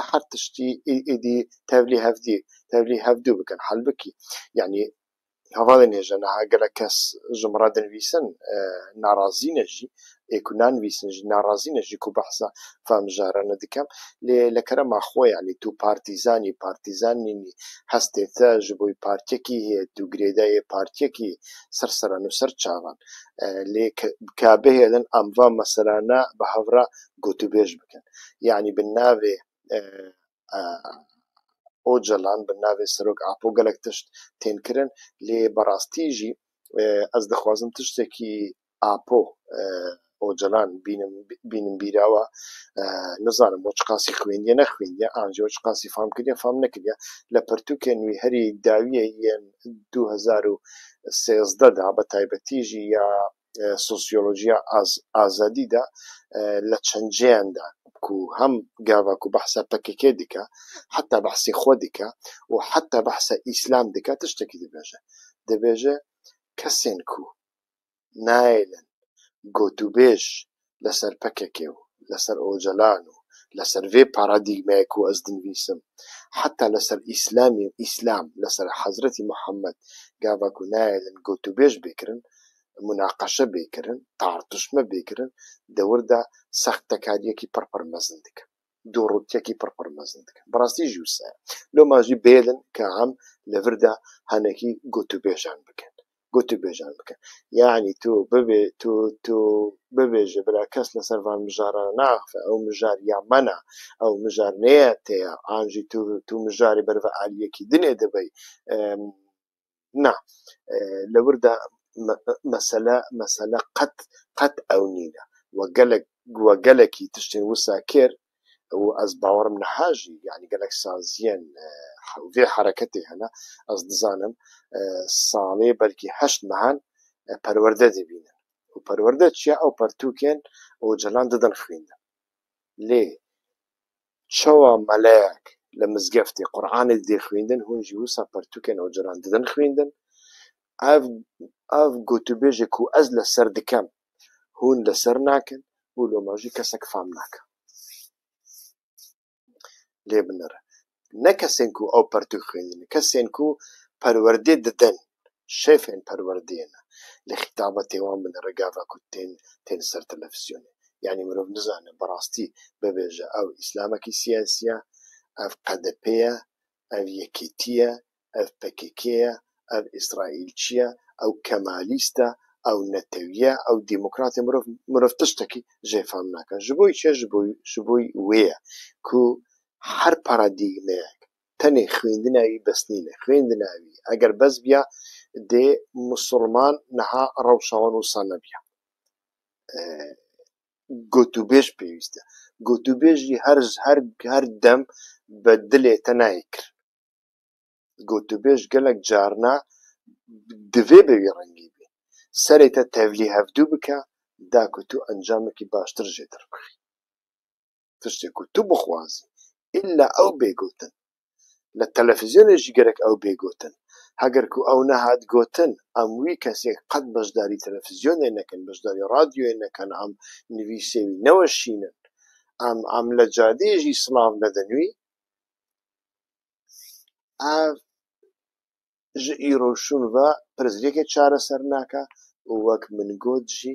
A: هەر تشتی ئیدی تەڤلی هەڤدی تەڤلی هەڤدوو بکەن حەل بکی یعنی هەواڵێ نێژە نەها گەلە کەس ژمڕە دنویسن ناڕازی نەژی ئێک و نانویسن ژی ناڕازی نەژی کو بەحسە فامژارانە دکەم لێ لە کەرەما خۆ یعنی تو پارتیزانی پارتیزان نینی هەستێتە ji بۆی پارتیەکی هەیە تو گرێدایە پارتیەکی سەر سەران و سەر چاوان لێ کا بهێڵن ئەمڤا مەسەلانە بە هەڤرا گۆتوبێژ بکەن یعنی بناوێ ئۆجەلان بە ناوێ سەرۆک ئاپۆ گەلک تشت تێنکردن لێ بەڕاستیژی ئەس دەخوازم تشتێکی ئاپۆ ئۆجەلان بینم بیراوە نزانم بۆ چ قاسی خوێندیە نەخوێندیە ئانجی چ قاسی فام کردیە فام نەکردیە لە پەرتوکێ نوێ هەری داویە یەن 2013 دا بە تایبەتیژی یا سۆسیۆلۆژیا ئازادیدا لە چەند جێیاندا کو هەم گاڤاک و بەحسە پەکەکێ دکە حتا بەحسی خۆ دکە و حتا بەحسە ئیسلام دکە تشتێکی دەبێژە دەبێژە کەسێن کو نایلن گۆتوبێژ لەسەر پەکەکێ و لەسەر ئۆجەلان و لەسەر vê پارادیگمایەک و ئەز دنویسم حتا لەسەر ئیسلامی ئیسلام لەسەر حەزرەتی محەممەد گاڤاک و نایلن گۆتوبێژ بکرن مناقەشە بێکردن تارتشمە بێکردن دەوردا سەختەکاریەکی پڕپڕ مەزن دکەن دووڕوتیەکی پڕپڕ مەزن دکەن بەڕاستی ژووسایە لۆ ماژی بێلن کە ئەم لەوردا هەنێکی گۆتوبێژان بکەن. گوتوبێژان بکەن. یەعنی تۆ ببێ تۆ تۆ ببێژە برا کەس لەسەر ڤان مژارانە ناخفە، ئەو مژار یا مەنە، ئەو مژار نەیە تەیە، ئانژی تو تو مژارێ بەرڤە ئالیەکی دنێ دەبەی. نا، لەوردا مەسەلە مەسەلە قەت قەت ئەو نینە. وە گەلەک وە گەلەکی تشتێن وسا کرد و ئەز باوەڕم نەهاژی، یەعنی گەلەک سازیەن ڤێ حەرەکەتێ هەنە، ئەز دزانم ساڵێ بەلکی 8 مەهان پەروەردە دبینن. و پەروەردە چییە؟ ئەو پەرتووکێن ئۆجەلان ددەن خوێندن. لێ چەوا مەلایەک لە مزگەفتێ قورئانێ ددێ خوێندن، هûn jî wisa پەرتووکێن ئۆجەلان ددەن خوێندن. ئەv ئەv گوتوبێژێ ku ez li ser dikem hûn li ser nakin û loma jî kesek fam nake. Lê binêre. Ne kesên ku ew pertûk xwendine, kesên ku perwerdê didin, şefên perwerdeyê ne. Li xîtabetê wan binêre gava ku tên tên ser televîzyonê. Yanî mirov nizane bi rastî bibêje ew îslamekî siyasî ye, ev KDP ye, ev Yekîtî ye, ev PKK ye, ev İsraîlçî ye, ew Kemalîst e, ew netewî ye, ew demokrat e. Mirov mirov tiştekî jê fam nake. Ji bo çi ye? Ji bo wê ye ku her paradîgmeyek tenê xwendina wî bes nîne. Xwendina wî eger bes biya dê misilman niha rewşa wan wisa nebiya. Gotûbêj pêwîst e. Gotûbêj jî her her her dem bi dilê te nayê kirin. Gotûbêj gelek carna divê bi wî rengî bî. Serê te tevlî hevdû bike da ku tu encamekî baştir jê derbixî. Tiştê ku tu bixwazî illa ew bê gotin. Li televîzyonê jî gerek ew bê gotin. Heger ku ew nehat gotin, em wî kesê qet beşdarî televîzyonê nekin, beşdarî radyoyê nekin, em nivîsê wî neweşînin, em em li cadê jî silav nedin wî, ev ji îro şûn ve pirsgirêkê çareser nake û wek min got jî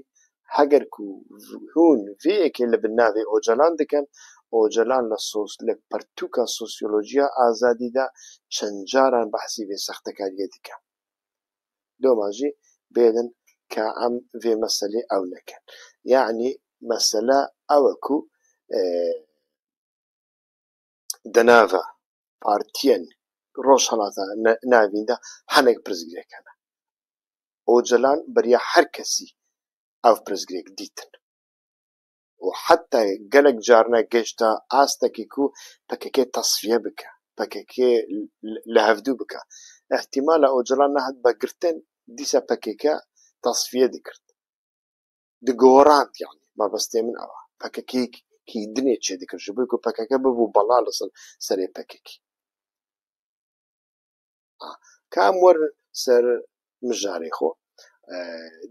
A: heger ku hûn vê yekê li bin navê Ocalan dikin, Ocalan li sos li pertûka sosyolojiya azadî de çend caran behsî vê sextekariyê dike. Loma jî bêlin ka em vê meselê ew nekin. Yanî mesele ew e ku di nava partiyên Rojhilata Navîn de hinek pirsgirêk hene. Ocalan beriya her kesî ev pirsgirêk dîtin. Û heta gelek carna gehişta astekî ku PKK tasfiye bike, PKK li hevdû bike. Îhtîmala Ocalan nehat begirtin, dîsa PKK tasfiye dikir. Digorand yanî mebestê min ew e. PKK kî dinê çê dikir ji bo ku PKK bibû bela li ser serê PKK. Ka em werin ser mijarê xwe.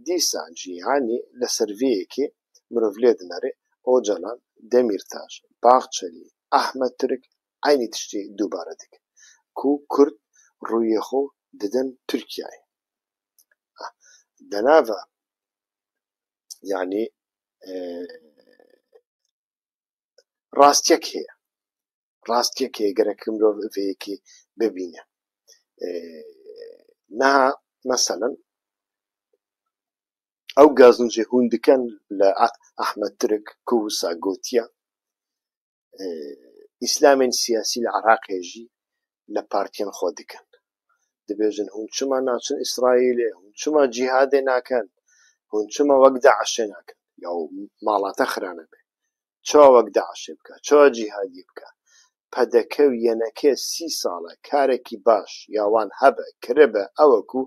A: Dîsa jî yanî li ser vê yekê mirov lê dinêre Ocalan, Demirtaş, Bahçelî, Ahmet Türk eynî tiştê dubare dikin ku Kurd rûyê xwe didin Tirkiyeyê. Di nava yanî rastiyek heye. Rastiyek heye gerek mirov vê yekê bibîne. Niha meselen ew gazincê hûn dikin li Ahmet Türk ku wisa gotiye îslamên siyasî li Iraqê jî li partiyên xwe dikin. Dibêjin hûn çima naçin İsraîlê, hûn çima cîhadê nakin, hûn çima wek Daişê nakin. Ya mala te xira nebe. Çawa wek Daişê bike, çawa cîhadî bike. PDK û YNK 30 sal e karekî baş ya wan hebe, kiribe ew e ku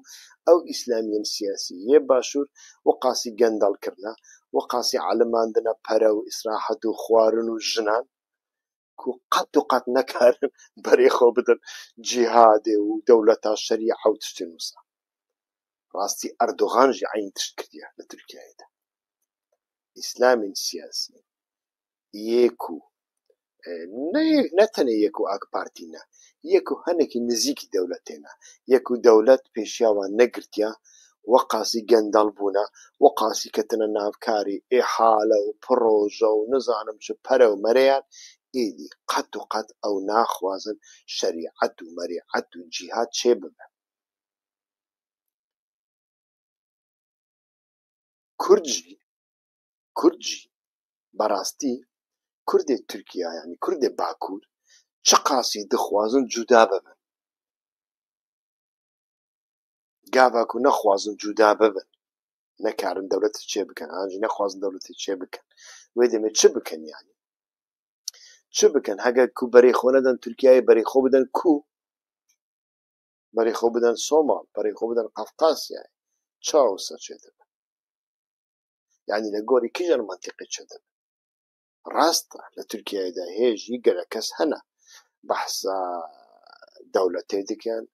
A: ew îslamiyên siyasî yê başûr weqasî gendal kirine, weqasî elimandina pere û îsrahet û xwarin û jinan ku qet û qet nekarin berê xwe bidin cîhadê û dewleta şerîa û tiştên wisa. Rastî Erdogan jî eynî tişt kiriye li Tirkiyeyê de. İslamên siyasî yê ku ne tenê yê ku AK Partî ne, yê ku hinekî nêzîkî dewletê ne, yê ku dewlet pêşiya wan negirtiye, weqasî gendal bûne, weqasî ketine navkarî îhale û proje û nizanim çi pere û mereyan, êdî qet û qet ew naxwazin şerîet û merîet û cîhad çê bibe. Kurd jî Kurd jî بەڕاستی کوردێ تورکیا یانی کوردێ باکوور چ قاسی دخوازن جودا ببن. گاڤا کو نەخوازن جودا ببن نەکارن دەولەتێ چێ بکەن ئانژی نەخوازن دەولەتێ چێ بکەن وێ دەمێ چ بکەن یانی چ بکەن هەگەر کو بەرەی خۆ نەدەن تورکیایێ بەرەی خۆ بدەن کو؟ بەرەی خۆ بدەن سۆماڵ بەرەی خۆ بدەن قەفقاسیایێ چاوە وسا چێ دەبن یانی لە گۆری کیژان مەنتیقێ چێ دەبن؟ ڕاستە لە تورکیایێدا هێژی گەلەک کەس هەنە بەحسا دەولەتێ دکەن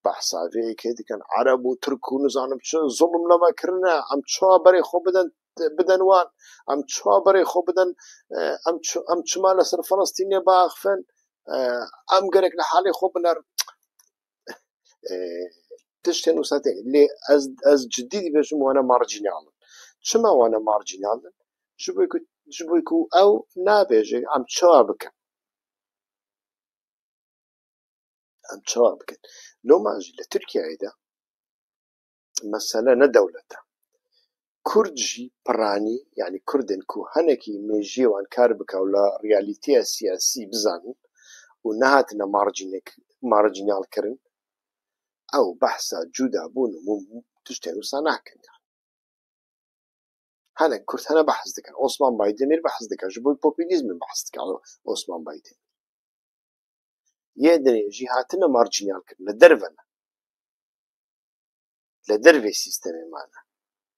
A: بەحسا ڤێ یەکێ دکەن عەرەب و تورک و نزانم چ زوڵم لەمە کرنە ئەم چوا بەرەی خۆ بدەن بدەن وان ئەم چوا بەرەی خۆ بدەن ئەم ئەم چما لەسەر فەلەستینێ باخفن ئەم گەرەک لە حاڵی خۆ بنەر تشتێن وسا تێ لێ ئەز ئەز جدی دبێژم وانە مارجیناڵن چما وانە مارجیناڵن ji bo ku ji bo ku ew nabêje em çawa bikin em çawa bikin loma jî li Tirkiyeyê de mesele ne dewlet e Kurd jî piranî yanî Kurdên ku hinekî mêjiyê wan kar bike û li realîteya siyasî bizanin û nehatine marjînek marjînal kirin ew behsa cudabûn û tiştên wisa nakin yani. Hinek Kurd hene behs dikin. Osman Baydemir behs dike. Ji bo popülîzmê behs dike Osman Baydemir. Yê dinê jî hatine marjînal kirin li derve ne. Li dervê sîstemê mane.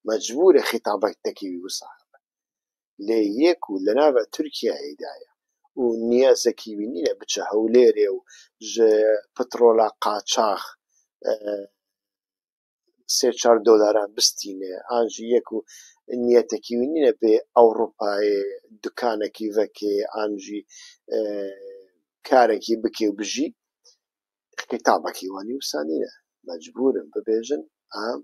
A: Mecbûr e xîtabetekî wî wisa hebe. Lê yê ku li nava Tirkiyeyê de ye û niyazekî wî nîne biçe Hewlêrê û ji petrola qaçax sê çar dolaran bistîne an jî yê ku niyetekî wî nîne bê Ewropayê dukanekî vekê an jî karekî bike û bijî xîtabekî wanî wisa nîne. Mecbûr in bibêjin em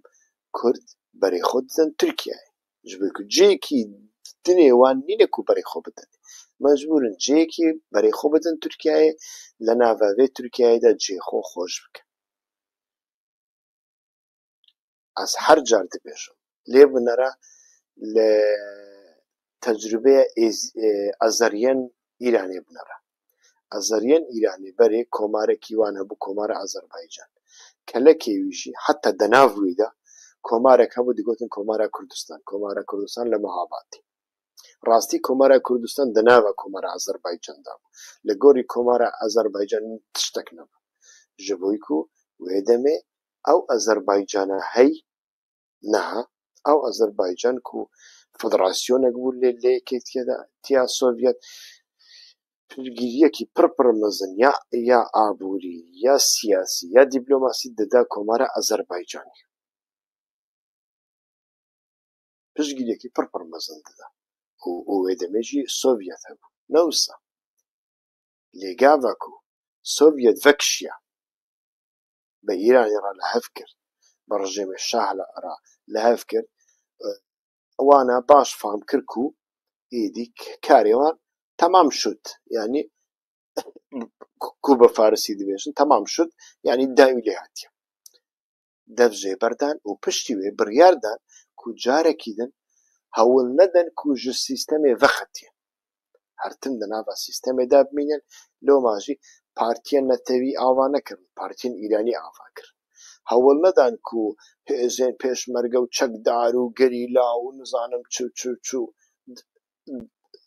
A: Kurd berê xwe didin Tirkiyeyê. Ji bo ku cihekî dinê wan nîne ku berê xwe bidin. Mecbûr in cihekî berê xwe bidin Tirkiyeyê li nava vê Tirkiyeyê de cihê xwe xweş bikin. Ez her car dibêjim lê binêre li tecrübeya Azeriyên Îranê binêre. Azeriyên Îranê berê komarekî wan hebû Komara Azerbaycan. Kelekê wî jî heta di nav wî de komarek hebû digotin Komara Kurdistan. Komara Kurdistan li Mehabadê. Rastî Komara Kurdistan di nava Komara Azerbaycan de bû. Li gorî Komara Azerbaycan tiştek nebû. Ji bo ku wê demê ew Azerbaycana hey niha ew Azerbaycan ku federasyonek bû lê lê Yekîtiya Sovyet piştgiriyekî pir pir mezin ya ya aborî ya siyasî ya dîplomasî dida Komara Azerbaycanê. Piştgiriyekî pir pir mezin dida. Û wê demê jî Sovyet hebû. Ne wisa. Lê gava ku Sovyet vekişiya bi Îranê re li hev kir, bi rejîmê Şah re li hev kir, wana baş fam kir ku êdî karê wan temam şûd. Yanî ku bi farisî dibêjin temam şûd yanî dawî lê hatiye. Dev jê berdan û piştî wê biryar dan ku carekî din hewl nedin ku ji sîstemê vexetiye. Her tim di nava sîstemê de bimînin, loma jî partiyên netewî ava nekirin, partiyên Îranî ava kirin. Hewl nedan ku hêzên pêşmerge û çekdar û gerîla û nizanim çi çi çi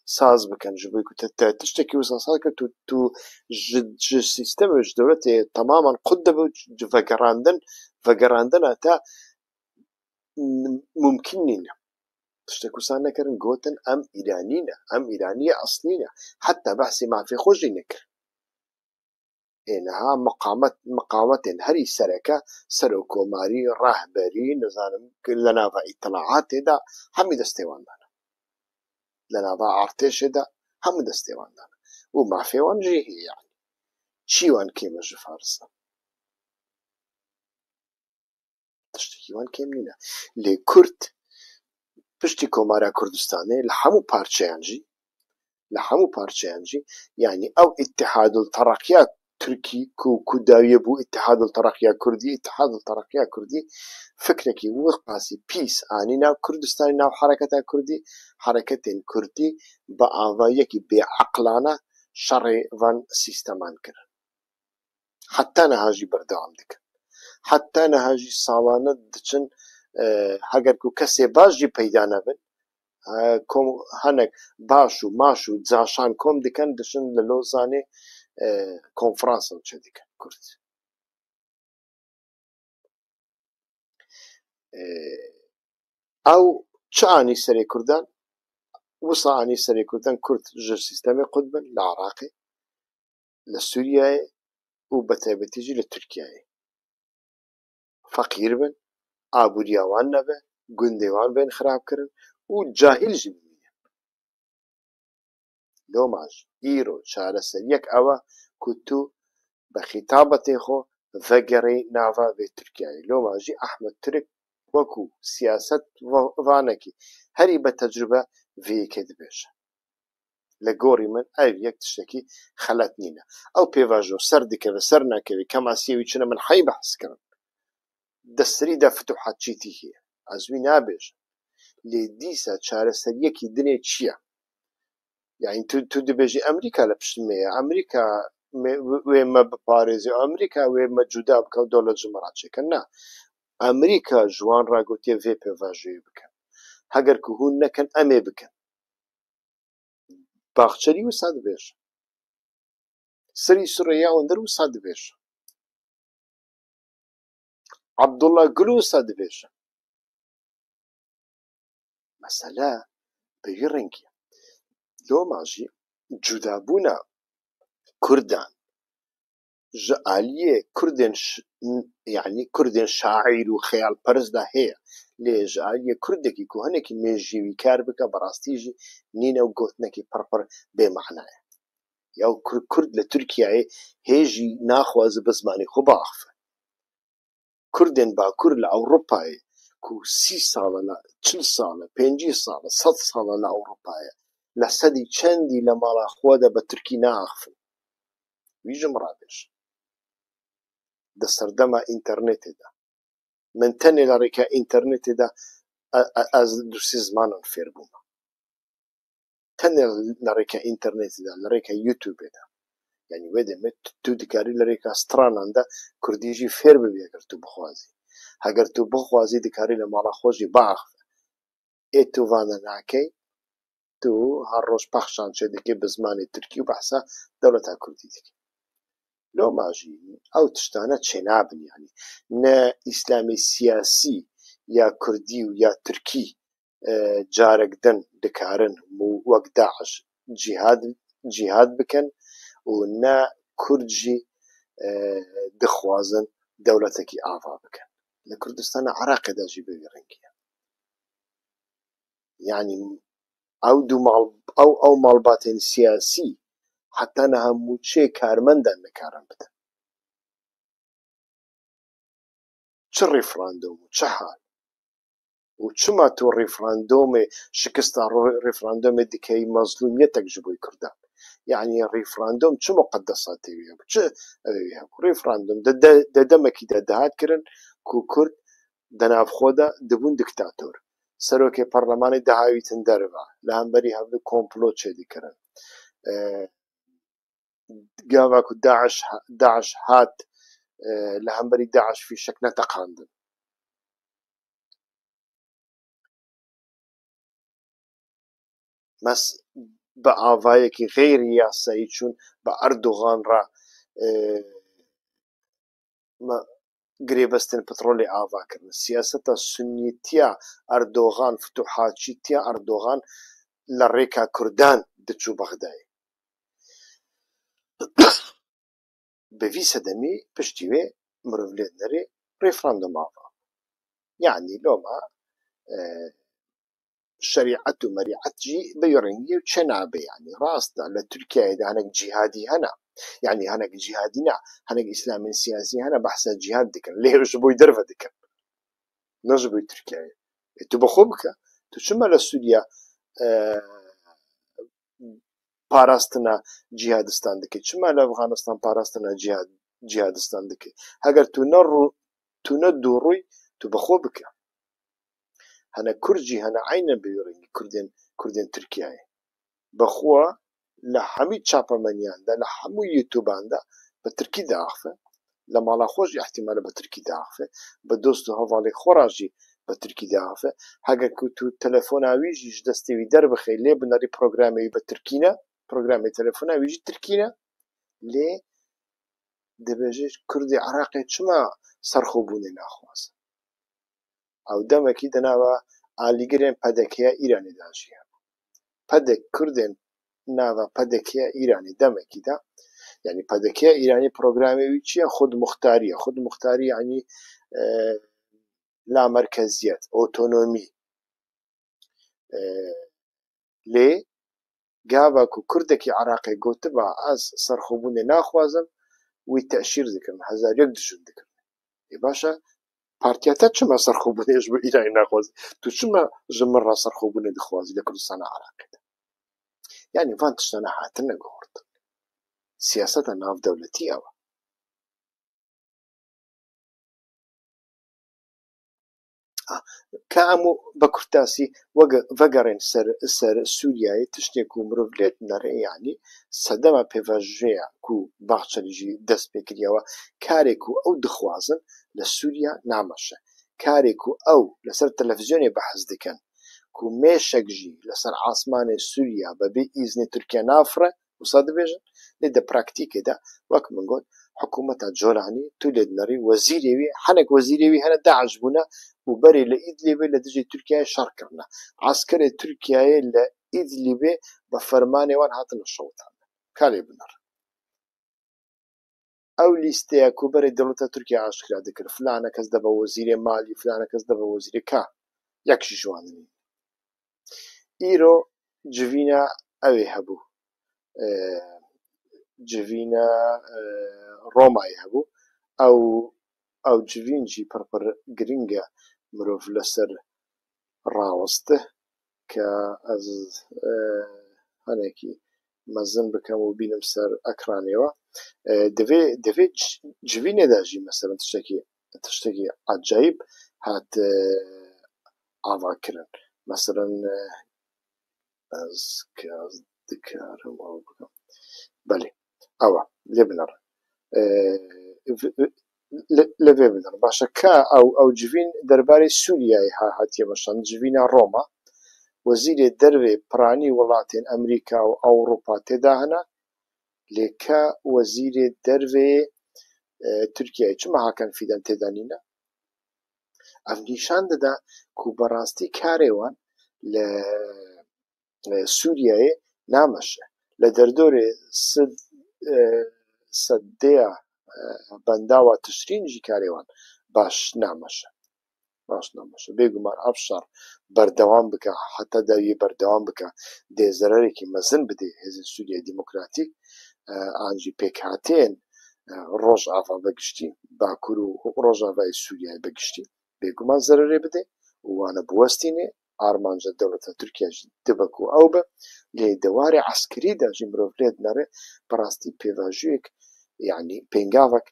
A: saz bikin ji bo ku te tiştekî wisa saz kir tu tu ji ji sîstemê ji dewletê temamen qut dibe vegerandin vegerandina te mumkin nîne. Tiştek wisa nekirin gotin em Îranî ne, em Îraniyê eslî ne. Heta behsê mafê xwe jî nekirin. Ê niha miqamet miqametên herî sereke serokkomarî, rehberî, nizanim li nava îtlaatê de hemî destê wan de ne. Li nava artêşê de hemû destê wan de ne. Û mafê wan jî heye yanî. Çî wan kêm e ji Farisan? Tiştekî wan kêm nîne. Lê Kurd piştî Komara Kurdistanê li hemû parçeyan jî li hemû parçeyan jî yanî ew Îttihadul Tereqiya تورکی کو کو داویە بوو ئیتحاد و تەرەقیا کوردی، ئیتحاد و تەرەقیا کوردی فکرێکی وقاسی پیس ئانی ناو کوردستانی ناو حەرەکەتا کوردی، حەرەکەتێن کوردی بە ئاڤایەکی بێعەقلانە شەڕێ ڤان سیستەمان کرن. حەتا نەهاژی بەردەوام دکەن. حەتا نەهاژی ساڵانە دچن هەگەر کو کەسێ باش ژی پەیدا نەبن کۆم هەنێک باش و ماش و جاشان کۆم دکەن دچن لە لۆزانێ کۆنفرانسن چێ دکەن کورد. ئەو چ ئانی سەرێ کوردان؟ وسا ئانی سەرێ کوردان کورد ژ سیستەمێ قوت بن لە عراقێ، لە سووریایێ و بە تایبەتیژی لە تورکیایێ. فەقیر بن، ئابووریا وان نەبێ، گوندێ وان بێن خراپ کرن و جاهیل ژی بمینن. لۆماژ ئیرۆ چارەسەریەک ئەوە کو تو بە خیتابەتێ خۆ ڤەگەڕێ ناڤا ڤێ تورکیایێ. لۆماژی ئەحمەد تورک وەکوو سیاسەتڤانەکی هەری بە تەجروبە ڤێ یەکێ دبێژە. لە گۆڕی من ئەڤ یەک تشتەکی خەلەت نینە. ئەو پێڤاژۆ سەر دکەڤێ سەر ناکەوێ کەماسیەوی چنە من حەی بەحس کرن. دە سریدا فتوحاتچیتی هەیە. ئەز وی نابێژم. لێ دیسا چارەسەریەکی دنێ چییە؟ یعنی تو دبێژی ئەمریکا لە پشت مێیە، ئەمریکا وێ مە بپارێزێ، ئەمریکا وێ مە جودا بکە و دەوڵەت ژ مە ڕاچێکە. نا، ئەمریکا ژوان ڕاگوتیە ڤێ پێڤاژۆیێ بکەن. هەگەر کو هوون نەکەن ئەمێ بکەن. باخچەلی وسا دبێژە. سری سورەیا ئۆندەر وسا دبێژە. عەبدوڵڵا گول وسا دبێژە. مەسەلە بە وی ڕەنگیە. لۆماژی جودابوونا کوردان ژ ئالیێ کوردێن یعنی کوردێن شاعیر و خەیاڵپەرستدا هەیە. لێ ژ ئالیێ کوردێکی کو هەنێکی مێژیوی کار بکە بەڕاستیژی نینە و گۆتنێکی پڕپڕ بێمەعنایە. یا کورد لە تورکیایێ هێژی ناخوازە بە زمانی خۆ بئاخفێ. کوردێن باکوور لە ئەوروپایێ کو 30 ساڵە لە 40 ساڵە 50 ساڵە 100 ساڵە لە ئەوروپایە لە سەدی چەندی لە ماڵا خۆدا بە تورکی ناخفن. ویژم ڕابێژ. دە سەردەما ئینتەرنێتێدا. من تەنێ لە ڕێکا ئینتەرنێتێدا ئەز دوو سێ زمانان فێر بوومە. تەنێ لە ڕێکا ئینتەرنێتێدا، لە ڕێکا یوتیوبێدا. یعنی وێ دەمێ تو دکاری لە ڕێکا ستراناندا کوردیژی فێر ببی ئەگەر تو بخوازی. ئەگەر تو بخوازی دکاری لە ماڵا خۆشی بئاخفێ. ئێ تو ڤانە ناکەی، تو هەر ڕۆژ پەخشان چێ دکەی بە زمانی تورکی و بەحسا دەوڵەتا کوردی دکەی. لۆماژی ئەو تشتانە چێ نابن. یعنی نە ئیسلامی سیاسی یا کوردی و یا تورکی جارێک دن دکارن و وەک داعش جیهاد بکەن و نە کوردژی دخوازن دەوڵەتێکی ئاوا بکەن. لە کوردستانە عراقێدا ژی بە وی ڕەنگیە. یعنی ئەو دوو ماڵ، ئەو ماڵباتێن سیاسی حتا نەها موچێ کارمەندان نەکارن بدەن. چ ڕیفراندۆم و چ حال و چما تو ڕیفراندۆمێ شکستا ڕیفراندۆمێ دکەی مەزلومیەتێک ژ بۆی کوردان. یعنی ڕیفراندۆم چ مقەدەساتێ وی هەبوو، چ ئەوێ هەبوو؟ ڕیفراندۆم دە دەمەکیدا دەهات کرن کو کورد دەناو خۆدا دەبوون دیکتاتۆر. سەرۆکێ پەرلەمانی دەهاویتن دەرەوە، لە هەمبەری هەڤدوو کۆمپلۆ چێ دکردن. گاواکو داعش هات، لە هەمبەری داعش فیشەک نەتەقاندن. مەس بە ئاڤایەکی غەیری یاسایی چوون بە ئەردۆغان ڕا، گرێبەستن پترۆلی ئاوا کردن. سیاسەتە سونیتیا ئەردۆغان، فتوحاتچیتیا ئەردۆغان لە ڕێکا کوردان دچوو بەغدایێ. بە وی سەدەمی پشتی وێ مرۆڤ لێ نەرێ ڕیفراندۆم ئاوا. یعنی لۆما، شەریعەت و مەریعەت ژی بە وی ڕەنگیە و چێ نابێ. یعنی ڕاستە لە تورکیایەدا هەنێک جیهادی هەنە، یعنی هەنێک جیهادی نا، هەنێک ئیسلامی سیاسی هەنە بەحسە جیهاد دکەن، لێ ژ بۆی دەرڤە دکەن، نە ژ بۆی تورکیایە. ئێ تو بەخۆ بکە، تو چما لە سووریا، پاراستنا جیهادستان دکەی؟ چما لە ئەفغانستان پاراستنا جیهاد جیهادستان دکەی؟ هەگەر تو نە ڕوو تو نە دووڕووی تو بەخۆ بکە. هەنە کورد ژی هەنە عەینەن بە وی ڕەنگی کوردێن کوردێن تورکیایێ. بەخوا لە هەمی چاپەمەنیاندا لە هەموو یوتوباندا بە ترکی داخفێ لە ماڵا خۆش ئیحتیمالە بە ترکی داخفێ بە دۆست و هەڤاڵی خۆڕاژی بە ترکی داخفێ هەگەر کو تو تەلەفۆنا ویژی ژ دەستێ وی دەربخەی لێ بنەڕی پرۆگرامێ وی بە ترکینە پرۆگرامێ تەلەفۆنا ویژی ترکینە لێ دەبێژێ کوردی عراقێ چما سەرخۆبوونێ ناخوازن ئەو دەمەکی دەناوە ئالیگرێن پەدەکەیە ئیرانێ داژی هەبوو پەدەک کوردێن ناوە پەدەکەیە ئیرانی دەمەکیدا یعنی پەدەکەیە ئیرانی پرۆگرامێ وی چییە خود مختاریە خود مختاری یعنی لا مەرکەزیەت ئۆتۆنۆمی لێ گاڤا کو کوردەکی عراقێ گوتبا ئەز سەرخۆبوونێ ناخوازم وی تەشیر دکردن هەزار یەک دژم دکردن ئێ باشە پارتیا تە چما سەرخۆبوونێ ژ بۆ ئیرانی ناخوازی تو چما ژ من ڕا سەرخۆبوونێ دخوازی لە کوردستانا عراقێ یعنی ڤان تشتانە هاتنە گۆڕتن سیاسەتە ناودەولەتی ئەوە کە ئەم بە کورتاسی ڤەگەڕێن سەر سەر سووریایێ تشتێک و مرۆڤ لێت نەڕێ یعنی سەدەما پێڤاژوێیە کو باخچەلیژی دەست پێکردیەوە کارێک و ئەو دخوازن لە سووریا نامەشە کارێک و ئەو لەسەر تەلەڤزیۆنێ بەحس دکەن کو مێشەک ژی لەسەر عاسمانێ سووریا بەبێ ئیزنێ تورکیا نافڕێ وسا دبێژن لێ دە پراکتیکێدا وەک من گوت حکوومەتا جۆلانی تو لێت نەڕی وەزیرێوی حەنێک وەزیرێوی هەنە داعش بوونە و بەرێ لە ئیدلیبێ لە دژی تورکیای شەڕ کردنە عەسکەرێ تورکیایێ لە ئیدلیبێ بە فەرمانێ وان هاتنە شەوتاندن کا لێ بنەڕ ئەو لیستەیە کو بەرێ دەوڵەتە تورکیا ئاشکرا دکرد فلانە کەس دەبە وەزیرێ مالی فلانە کەس دەبە وەزیرێ کا یەکشی ژوانە نین ئیرۆ جڤینە ئەوێ هەبوو جڤینە ڕۆمای هەبوو ئەو ئەو جڤینجی پڕ پڕ گرنگە مرۆڤ لەسەر ڕاوەستە کە ئەز هەنێکی مەزن بکەم و بینم سەر ئەکرانێوە دەبێ دەبێ جڤینێدا ژی مەسەلەن تشتێکی تشتێکی عەجایب هات ئاڤاکردن مەسەلەن ئەز کە دکارم ئەوە بکەم بەلێ ئەوە لێ بنەڕن لەوێ بنەڕن باشە کە ئەو ئەو جڤین دەربارەی سووریای هاتیە مەشان جڤینا ڕۆما وەزیرێ دەروێ پرانی وڵاتێن ئەمریکا و ئەوروپا تێدا هەنە لێ کە وەزیرێ دەروێ تورکیای چما هاکان فیدان تێدا نینە ئەف نیشان دەدا کو بەڕاستی کارێوان لە سووریایێ نامەشە لە دەردۆرێ سەدەیە بەنداوە تشرین ژی کارێوان باش نامەشە باش نامەشە بێگومان ئەف شەڕ بەردەوام بکە حتا داویە بەردەوام بکە دێ زەرەرێکی مەزن بدێ هێزی سووریای دیموکراتیک ئانجی پێکهاتێن ڕۆژئاڤا بەگشتی باکوور و ڕۆژاڤای سووریای بەگشتی بێگومان زەرەرێ بدێ وانە بوەستینێ ئارمانجە دەوڵەتە تورکیاش دبەک و ئەو بە لێ دەوارێ عەسکەریدا ژی مرۆڤ لێت نەڕێ بەڕاستی پێڤاژوویەک یعنی پێنگاوەک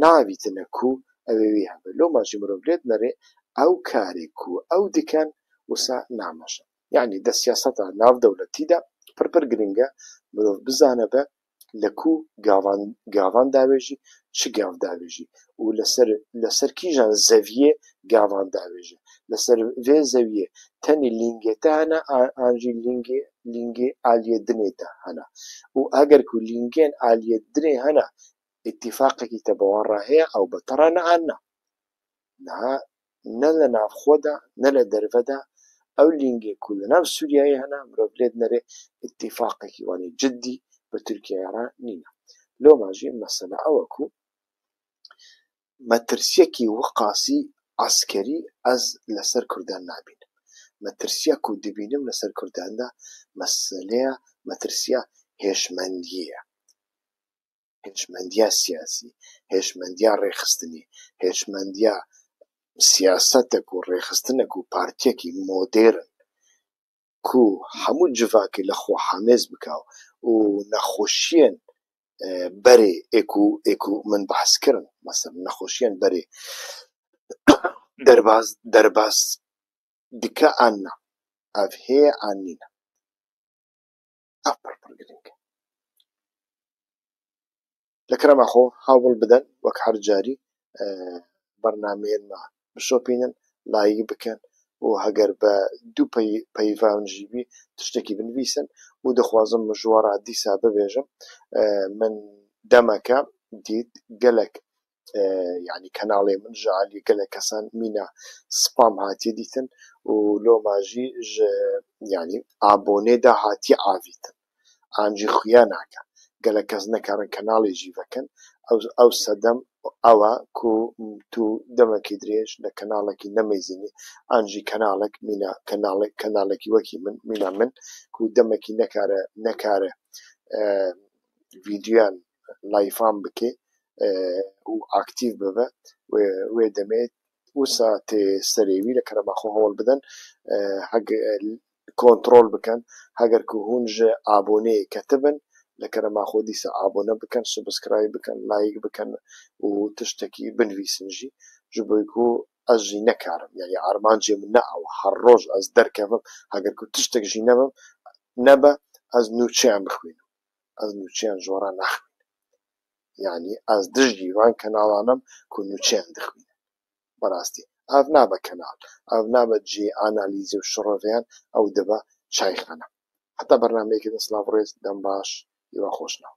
A: ناویتنە کو ئەوێوی هەبێ لۆ ماژی مرۆڤ لێت نەرێ ئەو کارێک و ئەو دکەن وسا نامەشە یعنی دە سیاسەتا ناو دەولەتیدا پڕ پڕ گرنگە مرۆڤ بزانە بە لە کو گاوان گاوان داوێژی چ گاو داوێژی و لەسەر لەسەر کیژان زەویێ گاوان داوێژێ لەسەر ڤێ زەویێ تەنی لینگێتە هەنە ئانژی لینگێ لینگێ ئالیێ دنێتە هەنە و ئەگەر کو لینگێن ئالیێ دنێ هەنە ئیتیفاقێکی تە بەوان ڕا هەیە ئەو بە تەڕا نە ئان نا نها نە لە ناوخۆدا نە لە دەرڤەدا ئەو لینگێ کو لە ناو سووریایێ هەنە مرۆڤ لێت نەرێ ئیتیفاقێکی وانی جدی بە تورکیای ڕا نینە لۆماژی مەسەلە ئەوە کو مەترسیەکی وقاسی عەسکەری ئەز لەسەر کوردان نابینم مەترسیە کو دبینم لەسەر کورداندا مەسەلەیە مەترسیە هێشمەندییە هێشمەندیا سیاسی هێشمەندیا ڕێکخستنی هێشمەندیا سیاسەتێک و ڕێکخستنێک و پارتیەکی مۆدێرن. کو هەموو جڤاکێ لە خۆ حامێز بکا و نەخۆشیەن بەرێ ئێکو ئێکو من بەحس کرن مەسەلەن نەخۆشیەن بەرێ دەرباز دەرباز دکە ئان نا ئەڤ هەیە ئان نینە ئەڤ پڕ پڕ گرنگە. لە کەرەما خۆ هەوڵ بدەن وەک هەر جاری بەرنامەیەنمە بشۆپینن لایک بکەن و هەگەر بە دوو پەیڤان ژیبی تشتێکی بنویسن و دەخوازم مژوارە دیسا ببێژم من دەمەکە دیت گەلک یعنی کەناڵێ من ژ عالی گەلک کەسان مینا سپام هاتیە دیتن و لۆماژی ژ یعنی ئابۆنێدا هاتیە ئاڤیتن ئانجی خویا ناکە گەلک کەس نەکارن کەناڵی ژیڤەکەن ئەو سەدەم ئەوە کو تو دەمەکی درێژ لە کەناڵێکی نەمەیزینی ئانجی کەناڵێک مینا کەناڵێک کەناڵێکی وەکی من مینا من کو دەمەکی نەکارە نەکارە ڤیدیۆیان لایفان بکێ و ئاکتیڤ ببە وێ دەمێت وسا تێ سەرێوی لە کەرەماخۆ هەوڵ بدەن هەگ کۆنترۆل بکەن هەگەر کو هون ژ ئابۆنێ کەتبن لە کەرەماخۆ دیسا ئابۆنە بکەن subscribe بکەن لایک بکەن و تشتێکی بنویسن ژی ji بۆی کو ئەز ژی نەکارم یعنی ئارمانجێ من نە ئەوە هەر ڕۆژ ئەز دەرکەڤم هەگەر کو تشتێک ژی نەبم نەبە ئەز نوچەیان بخوێنم ئەز نوچەیان ژۆرا ناخوێنم یعنی ئەز دژی وان کەناڵانم کو نوچەیان دخوێنن بەڕاستی ئەڤ نابە کەناڵ ئەڤ نابە جێ ئانالیزی و شڕۆڤیان ئەو دەبە چایخانە. هەتا بەرنامەیەکی دن سڵاو ڕێز دەم باش هیوا خۆشناو.